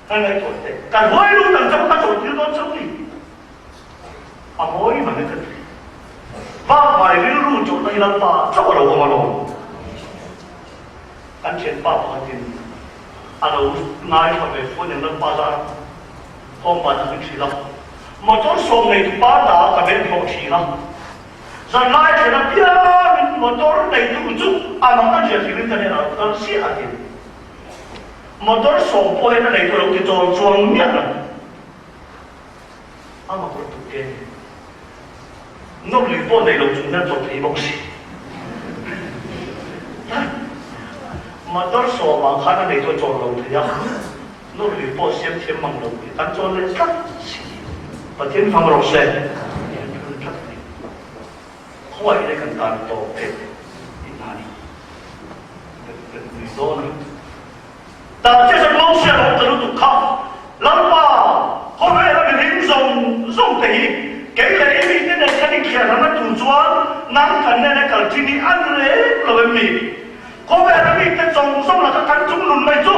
Ka ngaihtuah teh, ka hruai lut ang chauh a, ka chawhtir dawn chauh a ni. A mawi mang e ka ti. Vangvai rilru chawhna hi Lalpa chauh a lo awm alawm. Kan thianpa pakhatin a lo ngaithla ve fo nen Lalpa zar Khawmban a min hrilh a, motor sawm nei tu pa ta ka ven hlawh thin a, zanlai thlen apiangin motor neitu chu a mang a hriat hrilhin ka hnenah a lo kal chiah a ti. Motor sawm pawh hian a neitu a lo ti chawl chuang miah lo. A motor tu te nawr lui pawh nei lo chung hian chawl thei bawk si. Motor sawmah khan a neitu a chawl lo thei a. Nawr lui pawh siam thiam mang lo tih kan chawl leh tlat si. Pathian fang rawh se. Tih an thul tlat a ni. Khawngaih leh kan tan tawp theih tih hna ni. Kan nui dawn a. Tah che chuan Mosia lo ta lutuk kha, Lalpa, khawvela mihring zawng zawng te hi kei leh i mite nen kan inkhiar hlana tur chuan nang kan nena kal thin hi an reng lo em ni? Khawvela mite zawng zawng laka kan chung nun mai chu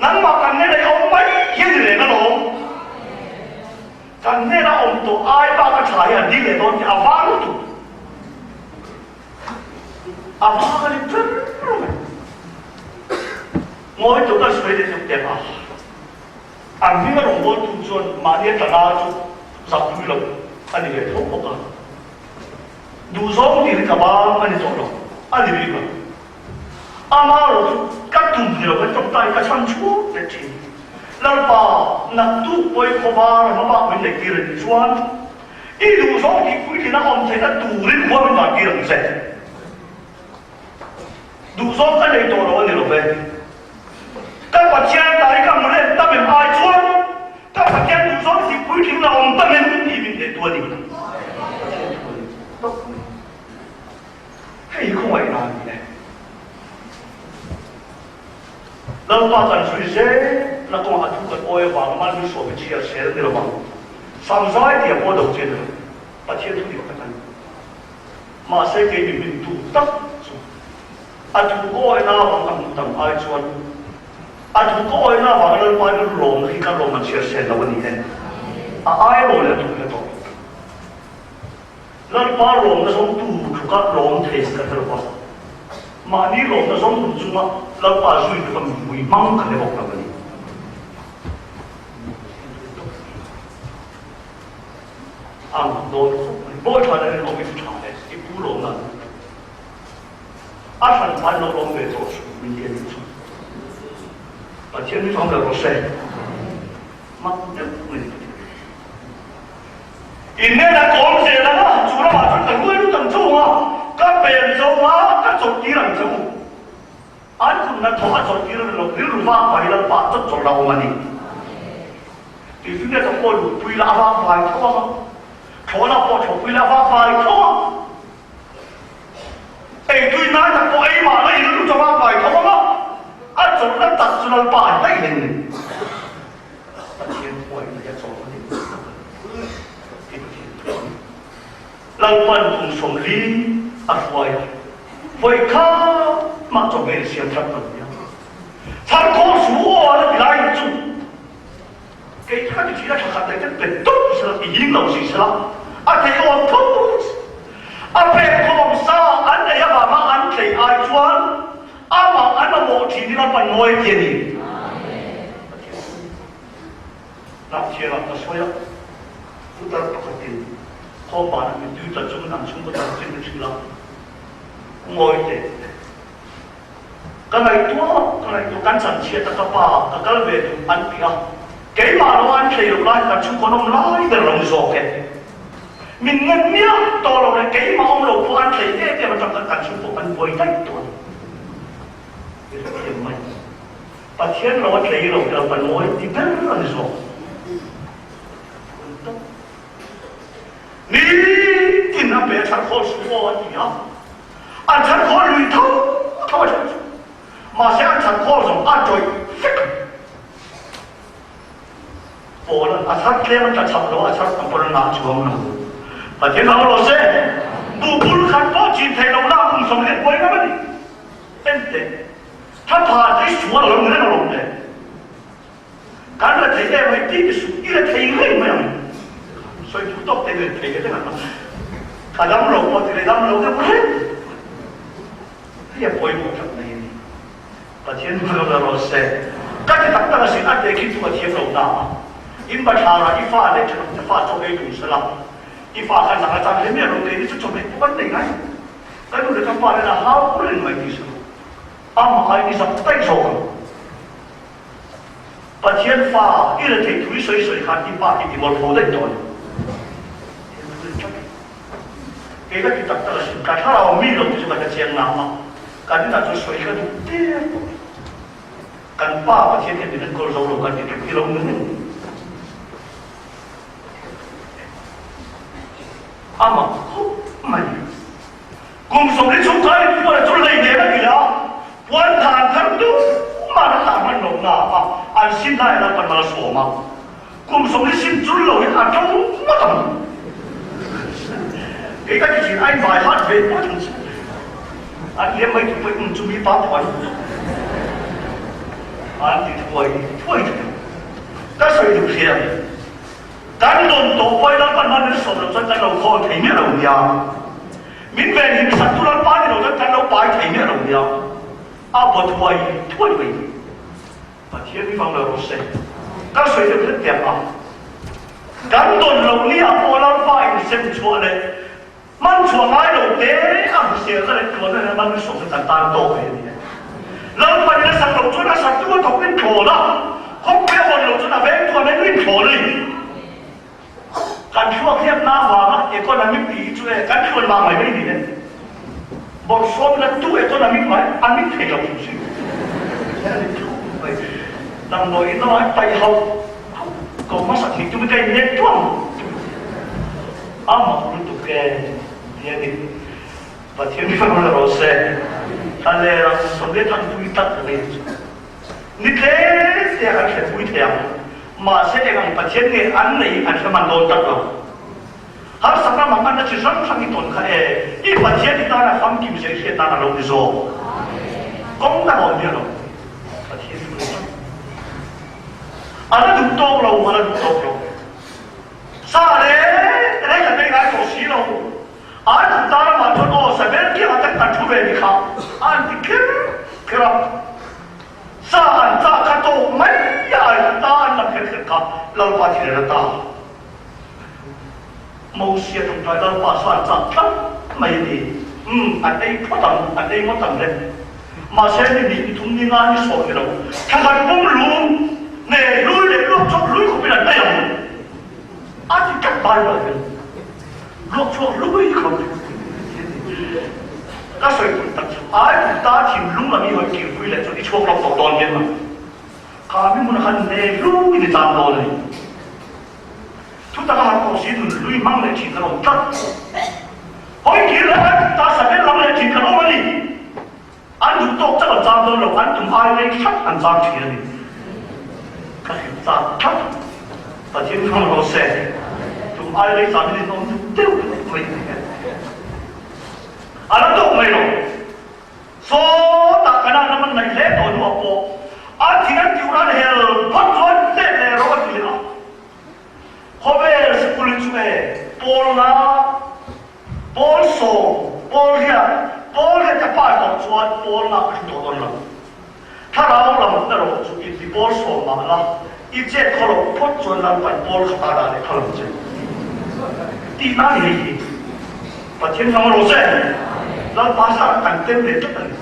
nangmah kan hnena i awm mai hi a ni reng alawm. Kan hnena awm tawh ai bak a tha hi an dil leh dawn tih a vang lutuk. A vang a ni ber mai. Ngawi tur kan sawi leh deuh teh a. An hming a rawngbawltu chuan mahni a tla chu zak pui lo a ni ve tho bawk a. Duhzawng tih hi ka bang a ni tawh lo, a ni bik lo. Ama erawh chu ka tum ni lo kan tawngtai ka chhan chhuak leh thin. Lalpa, naktuk pawi khawvar hma bak min neih tir a nih chuan i duhzawng tih puitlin a awm theihna turin khua min van tir ang che. Duhzawng ka nei tawh lo a ni lo ve. Ka Pathian ta hi ka hmu leh tam em ai chuan ka Pathian duhzawng tih puitling la awm tam em tih min hneh tu a ni. Pathian thu a ni tawp mai. Hei hi khawngaihna a ni e. Lalpa kan zui zel na kawngah a thu kan awi avanga malmisawm hi chhiar sel ni lovang. Samzai tia pawh do che ni lo. Pathian thu dik tak a ni. Mahse kei mi min tu tak chu A thu ka awihna avang ka hmuh tam ai chuan a thu ka awihna avanga Lalpa in lawmna hi ka lawm a chhiar sel lo a ni e. A ai rawl leh a thu hre tawh. Lalpa lawmna zawng tu tluka lawm thei ka hre lo va, mahni lawmna zawng duh chunga Lalpa zui tluka mipui hmang ka hre bawk lo a ni. A mak dawn khawp mai. Bawi tha leh rinawm i ti tha e, i pu lawmna an. A hran hman lo lawm ve tawh suh min ti a nih chu. Pathian hi fam lo rawh se. Mak deuh mai ni Pathian. In hnenah ka awm zel ang a, chu ramah chuan ka hruai lut ang che u a, ka pen che u a, ka chawlhtir ang che u. An kunna thawh a chawlhtir a ni lo, rilru vak vai Lalpa chawt chawlh a awm a ni. Tuifinriat a pawh luhpui la a vak vai tho ang a, thlawhna pawh thlawhpui la a vak vai tho ang. Ei tui nai tak pawh ei mah la in lu chawah mai tho ang a, a chawlhna tak chu Lalpa a daih reng ni. Pathian huaina hi a chawl a ni tak a ni tih Pathian thu a ni. Lalpan kum 40 a hruai a, vawi kha mah chawhmeh in siam that lo nia. Chhan khaw su aw a la ti lai chu kei kha ti thin a tha khat leh ten pe tawp sela ti hing lo si sela a thei awm tho a pek khawm sa an ei avanga an tlei ai chuan amah an mamawh thin in a pan ngawi ti a ni. Hnahchhiarah ka sawi a, putar pakhatin khawmbanah mittui tla chungin an chhungkaw chanchin min hrilh a, ngawi teh. Ka ngaihtuah ka ngaihtuah kan chanchhiat a ka pa ka kal ve duh an ti a, keimah lo an thlei loh lai kan chhungkaw nawm lai ber lo ni zawk e. Min ngen miah tawh lo leh keimah awm lo pawh an thlei em em atang khan kan chhungkaw kan buai daih tawh a ni. I hrethiam mai. Pathian lo a tlei lo tel kan ngawi ti ber a ni zawk. Nitin a pe thar khawl suh aw a ti a. An thar khawl lui tho tho a then chu. Mahse an thar khawl zawng a tawih vek ang. Paul a thar tlem a tla chap lo, a thar tam pawn a ngah chuang lo. Pathian hmang rawh se. Buh bul khat pawh chin theih loh lah kum 40 buai ngam a ni. Enteh, thapha chu i sual lo ni reng alawm le. Kan la thei em mai tih ti suh, i la thei reng mai ang. Sawi duh tawk te i la thei reng ang. Ka dam lo pawh ti leh dam lo deuh reng. Hei a pawimawh tlat mai a ni. Pathian hmang la rawh se. Ka ti tak tak asin, a tehkhin chu ka thiam lo ta a. In bathlarah i fa leh thenawm te fa chaw ei tum sela, i fa khan nang a chang hle miah lo, keini chu chawhmeh pawh kan nei ngai. Ka nu leh ka pa nen a hau reng mai ti sela, amah aiin i zak daih zawk ang. Pathian fa i rethei thu i sawi sawi khan i pa hi ti mawlpho daih tawh a ni. Kei ka ti tak tak asin, ka thlarau mi lo te chu ka hre chiang nang a, kan inah chuan sawi ka duh der tawh. Kan pa Pathian hian min enkawl zo lo kan ti ṭep hi lo ni reng. Amah khawp mai. Kum 40 chhung khan in puan a chu lei nen a ti a, puan than thar tumah an tah hman lo na a, an sin lai lam kan malsawm a. Kum 40 sin chul lo hi a to ngawt ang. Kei ka ti thin, a invai hat ve ngawt ang chu. An liam mai tur pawhin um chu mi pa phuan an ti thuai thuai thei. Ka sawi duh hriam. Kan dawn tawh pawhin Lalpan hman min sawm loh chuan kan lo khawl thei miah lo nia. Min venhim saktu Lalpa ni lo chuan kan lo pai thei miah lo nia. A baw thuai thuai mai ni. Pathian mi vang lo rawh se. Ka sawi deuh hret tiang a. Kan dawn loh ni ah pawh Lalpa insem chhuah leh man chhuah ngai lo te a hrisel na leh tluan na man min sawm chu kan tan tawk ve a ni e. Lalpa in a sak loh chuan a saktu a thawk in thlawn a, khawpui a hawn loh chuan a vengtu a meng in thlawn a ni. Kan thluak hian na vanga economic tih hi chu e kan thluan vang mai mai ni e. Bawrhsawm la tu economic mai a mit thei lo hrim hrim. Damdawi in lamah paih hauh hauh ko hmasa thei tum ka innek tuam. A mak lutuk e ti a ni. Pathian hi rawn rawh se. A ler ang Soviet ang pui tak mai chu. Ni tlem te an hre pui thei ang. Mahse eng ang Pathian nge an neih an hre man dawn tak lo. Harsatna manganna chi hrang hrang i tawn kha e, i Pathian i tana famkim zir hriat nan a lo ni zawk. Kawng dang a awm miah lo. Pathian thu ni tak. A la duh tawk lo, a la duh tawk lo. Sa reng reng an nei ngai tawh si lo. An duh ta ramah chuan aw, Sabel kiangah tak kan thu ve ni kha, an ti kher kher a. Sa an chah kha tawk mai a, an ta an lam kher kher kha Lalpa thil a ta. Mosia tawngtai Lalpa chuan chak tlat mai a ni. Umm, an ei phawt ang, an ei ngawt ang le. Mahse ni hnih, ni thum, ni nga, ni sawm ni lo, thla khat pum lum nge lui leh luak chhuak lui khawpin an ei ang. A ti tlat Bible hian. Luak chhuak lui khawp. Ka sawi tum tak chu, ai tum ta thinlung lam i hawi kirpui leh chuan i chhuak lawk tawh dawn miah ang. Kha mi hmunah khan ne lui ni tan dawn a ni. Thutak a har pawh si nun hlui hmang leh thin kan awm tlat. Hawi kir leh an ta savel lam leh thin kan awm a ni. An duh tawk chak an chang dawn lo, an tum ai rei thlap an chang thin a ni. Ka hrilh chak tlat. Pathian hmang rawh se. Tum ai rei chang in in awm duh deuh mai a ni. A la tawk mai lo. Sawtah kan an ram an ngaih hle tawh hnuah pawh an thing an tiur an hel phawt chuan let leh rawh a ti leh a. Khawvel sikul hi chu e pawl nga, pawl sawm, pawl riat, pawl riat ka pai tawh chuan pawl nga ka hre tawh dawn lo. Thlarau lam erawh chu i ti pawl sawm mah la, i chet khaw loh phawt chuan Lalpain pawl kha ta dah leh kha lo che. Tihna a ni hei hi. Pathian hmang rawh se. Lalpa zarah kan tel ve tlat a ni.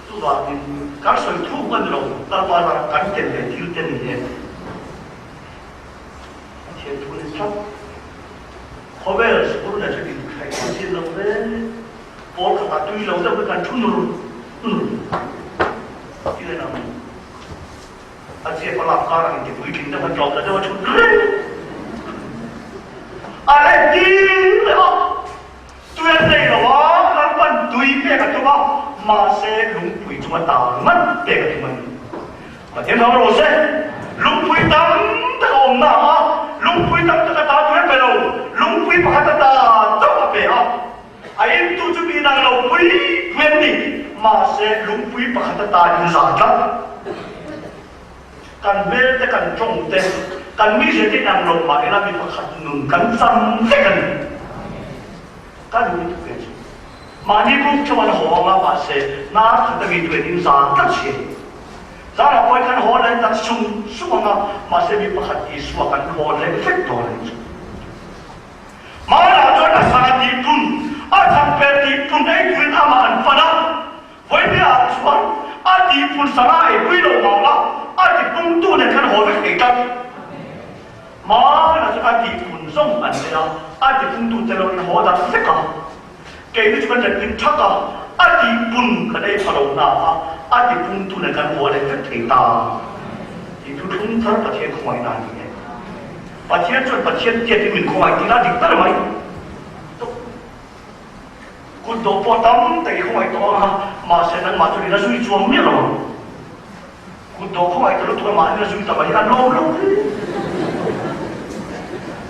Chuvangin kan sawi thuk a ni lo, Lalpa zarah kan tel ve thil te ni e. Pathian thu ni tlat. Khawvel sikul leh chu inkhai kha chin lo ve. Pawl khatah tui lo deuh hi kan thu nur nur ti len ang. A ziak a lak karah inti puitling deuh a tlawm ta deuh a thu reng. A let ding leh a, tui an nei lo a, Lalpan tui pek a tum a, mahse lungpui chunga ta ngat pek a tum a ni. Pathian hmang rawh se, lungpui tam tak a awm. awm na a, lungpui tam tak ata tui a pe lo, lungpui pakhat ata chauh a pe a. A intu chu mi dang lo pui pui an ni, mahse lungpui pakhat ata in za tlat. Kan hmel te, kan tawng te, kan mizia te inang lo mah ila mi pakhat nun kan chang vek a ni. Ka duh lutuk ve chu. Mahni buk chuan haw anga mahse hnar khat a mi tuin in zan tlat si. Zanah pawhin kan haw leh tak sung sung anga mahse mi pakhat Isua kan haw leh vek dawn a ni chu. Hmanah chuan a sa tih pun, a thangper tih pun ei turin amah an pan a, vawinia ah chuan a tih pun sanga ei pui lo vang a, a ti pungtu nen khan haw vek thei tlat. Hmanah chuan a tih pun zawng an nei a, a ti pungtu te lo in haw dat vek a. Keini chu kan letling thak a, a tih pun kan ei pha lo hna a, a ti pungtu nen kan haw leh vek thei ta tih thu thlung thar Pathian khawngaihna a ni e. Pathian chuan Pathian tiatin min khawngaih tih la dik ber mai. Kut dawh pawh tam tak i khawngaih tawh ang a, mahse nangmah chuan i la zui chuang miah lo ang. Kut dawh khawngaih ta lutuk a mahni la zui ta mai hi a lawm lo hle.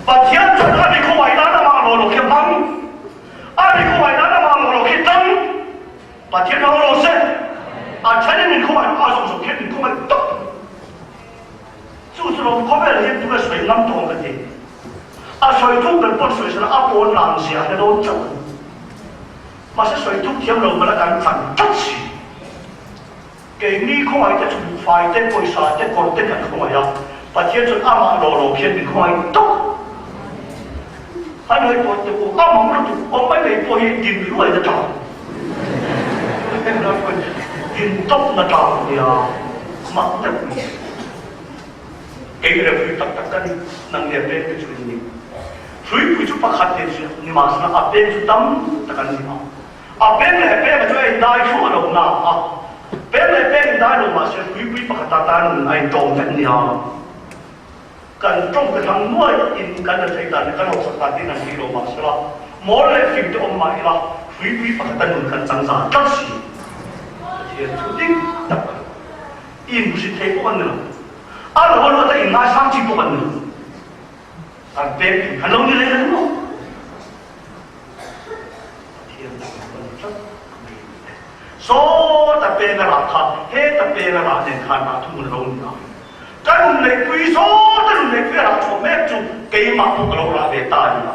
Pathian chuan a mi khawngaih nan amah lawh lo khi a hmang. A mi khawngaih nan amah lawh lo khi tang. Pathian hmang rawh se. A thenin min khawngaih a zawng zawng khian min khawngaih tawp. Chu chu lawm khawvel hian tunge sawi ngam tawh ang ka ti. A sawi thuk ber pawn sawi sela a pawn lang zia a hre dawn chauh a ni. Mahse sawi thuk thiam lo mala kan chan tlat si. Keini khawngaih te chu buhfai te, pawisa te, kawr te kan khawngaih a, Pathian chuan amah lawh lo khian min khawngaih tawp. A nuai pawh te u, a mang lutuk awm mai mai pawh hi din hluai na tang. Din tawp na tang nia, mak deuh ni. Kei referee tak tak ka ni, nang leh peng te chu in ni. Hruipui chu pakhat te ni mahsela a peng chu tam tak an ni a. A peng leh peng a chu a indai thluah lo na a, peng leh peng indai lo mahse hruipui pakhat atan nun a intawm vek nia. Kan tawng te thlang nuai in kan la thei dan leh kan hausak dan te in an ri lo mahsela mawl leh fing te awm mah ila hruipui pakhat a nun kan chang zan tlat si. Pathian thu dik tak a ni. In hmusit thei pawh an ni lo. A lo a luat a in ngaisang chi pawh an ni lo. Kan peng in kan lo ni leh reng lo. Pathian thu kan ni tlat mai a ni e. Saw ta peng a rah kha he ta peng a rah nen khan rah thungun a lo ni a. Ka nun neihpui zawt a nun neihpui a rah chhuah mek chu keimah pawh ka lo rah ve ta a ni a.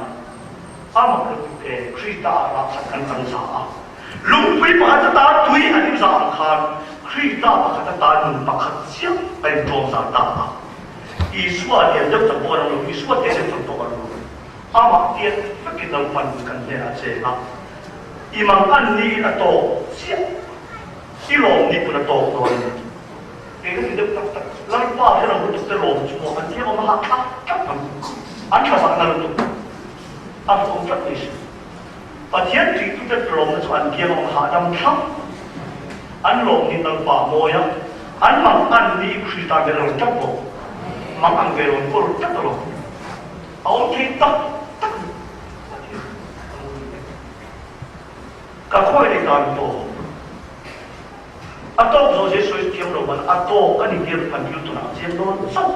Amah lutuk e, Krista ah rah khat kan chang za a. Lungpui pakhat ata tui an in za ang khan Krista pakhat ata nun pakhat chiah a in ṭawm za ta a. Isua lian deuh tak pawh a lo lo, Isua te deuh tak pawh a lo lo. Amah tiat vekin lo pan kan hnenah cheng a. I mang an niin a tawk chiah. I lawm ni pawn a tawk dawn a ni. Kei ka ti deuh tak tak, Lalpa hi lo lutuk te lawm chu maw an thiam awm a hahthlak tlat ang. An tha zahna lutuk a hlawm tlat mai si. Pathian ṭihtute lawmna chu an kiang awm a hahdam thlap. An lawm ni Lalpa a mawi a, an mang an ni Krista ve lo tlat bawk. Mang ang ve lo an kawl tlat alawm. A awm thei tak tak a ni. Pathian a lo ni e. Ka khawi leh dan tawh. A tawk zawh zia sawi thiam lo man a tawk a ni tir kan thil tunah a chiang dawn chauh.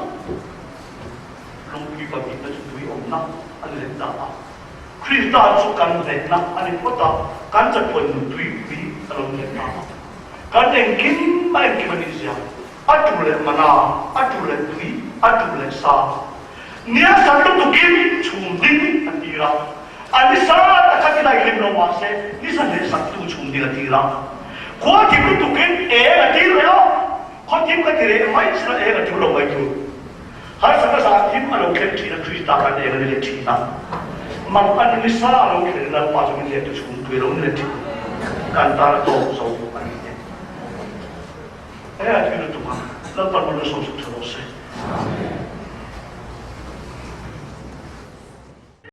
Lungpui pahnihna chu tui awmna a ni leh ta a. Krista chu kan hnehna a ni phawt a, kan chatuan nun tuipui a lo ni leh ta a. Kan engkim a engkim a nih zia, a tu leh mana, a tu leh tui, a tu leh sa. Nia san lutukin chhum ding a tir a. A nisa taka ti daihlim lo mahse nisa hnehsaktu chhum ding a tir a. Khua thim lutukin eng a tir leh a, khaw thim ka ti reh mai sela eng a tul lo mai tur. Harsatna zan thim a lo thlen thin a, Krista kan eng a ni leh thin a. Mang an nisa a lo thlen in Lalpa chu min hliahtu chhum tui a lo ni leh thin. Kan tan a tawk zo a ni e. He a tui lutuk a, Lalpan malsawm suk tha rawh se.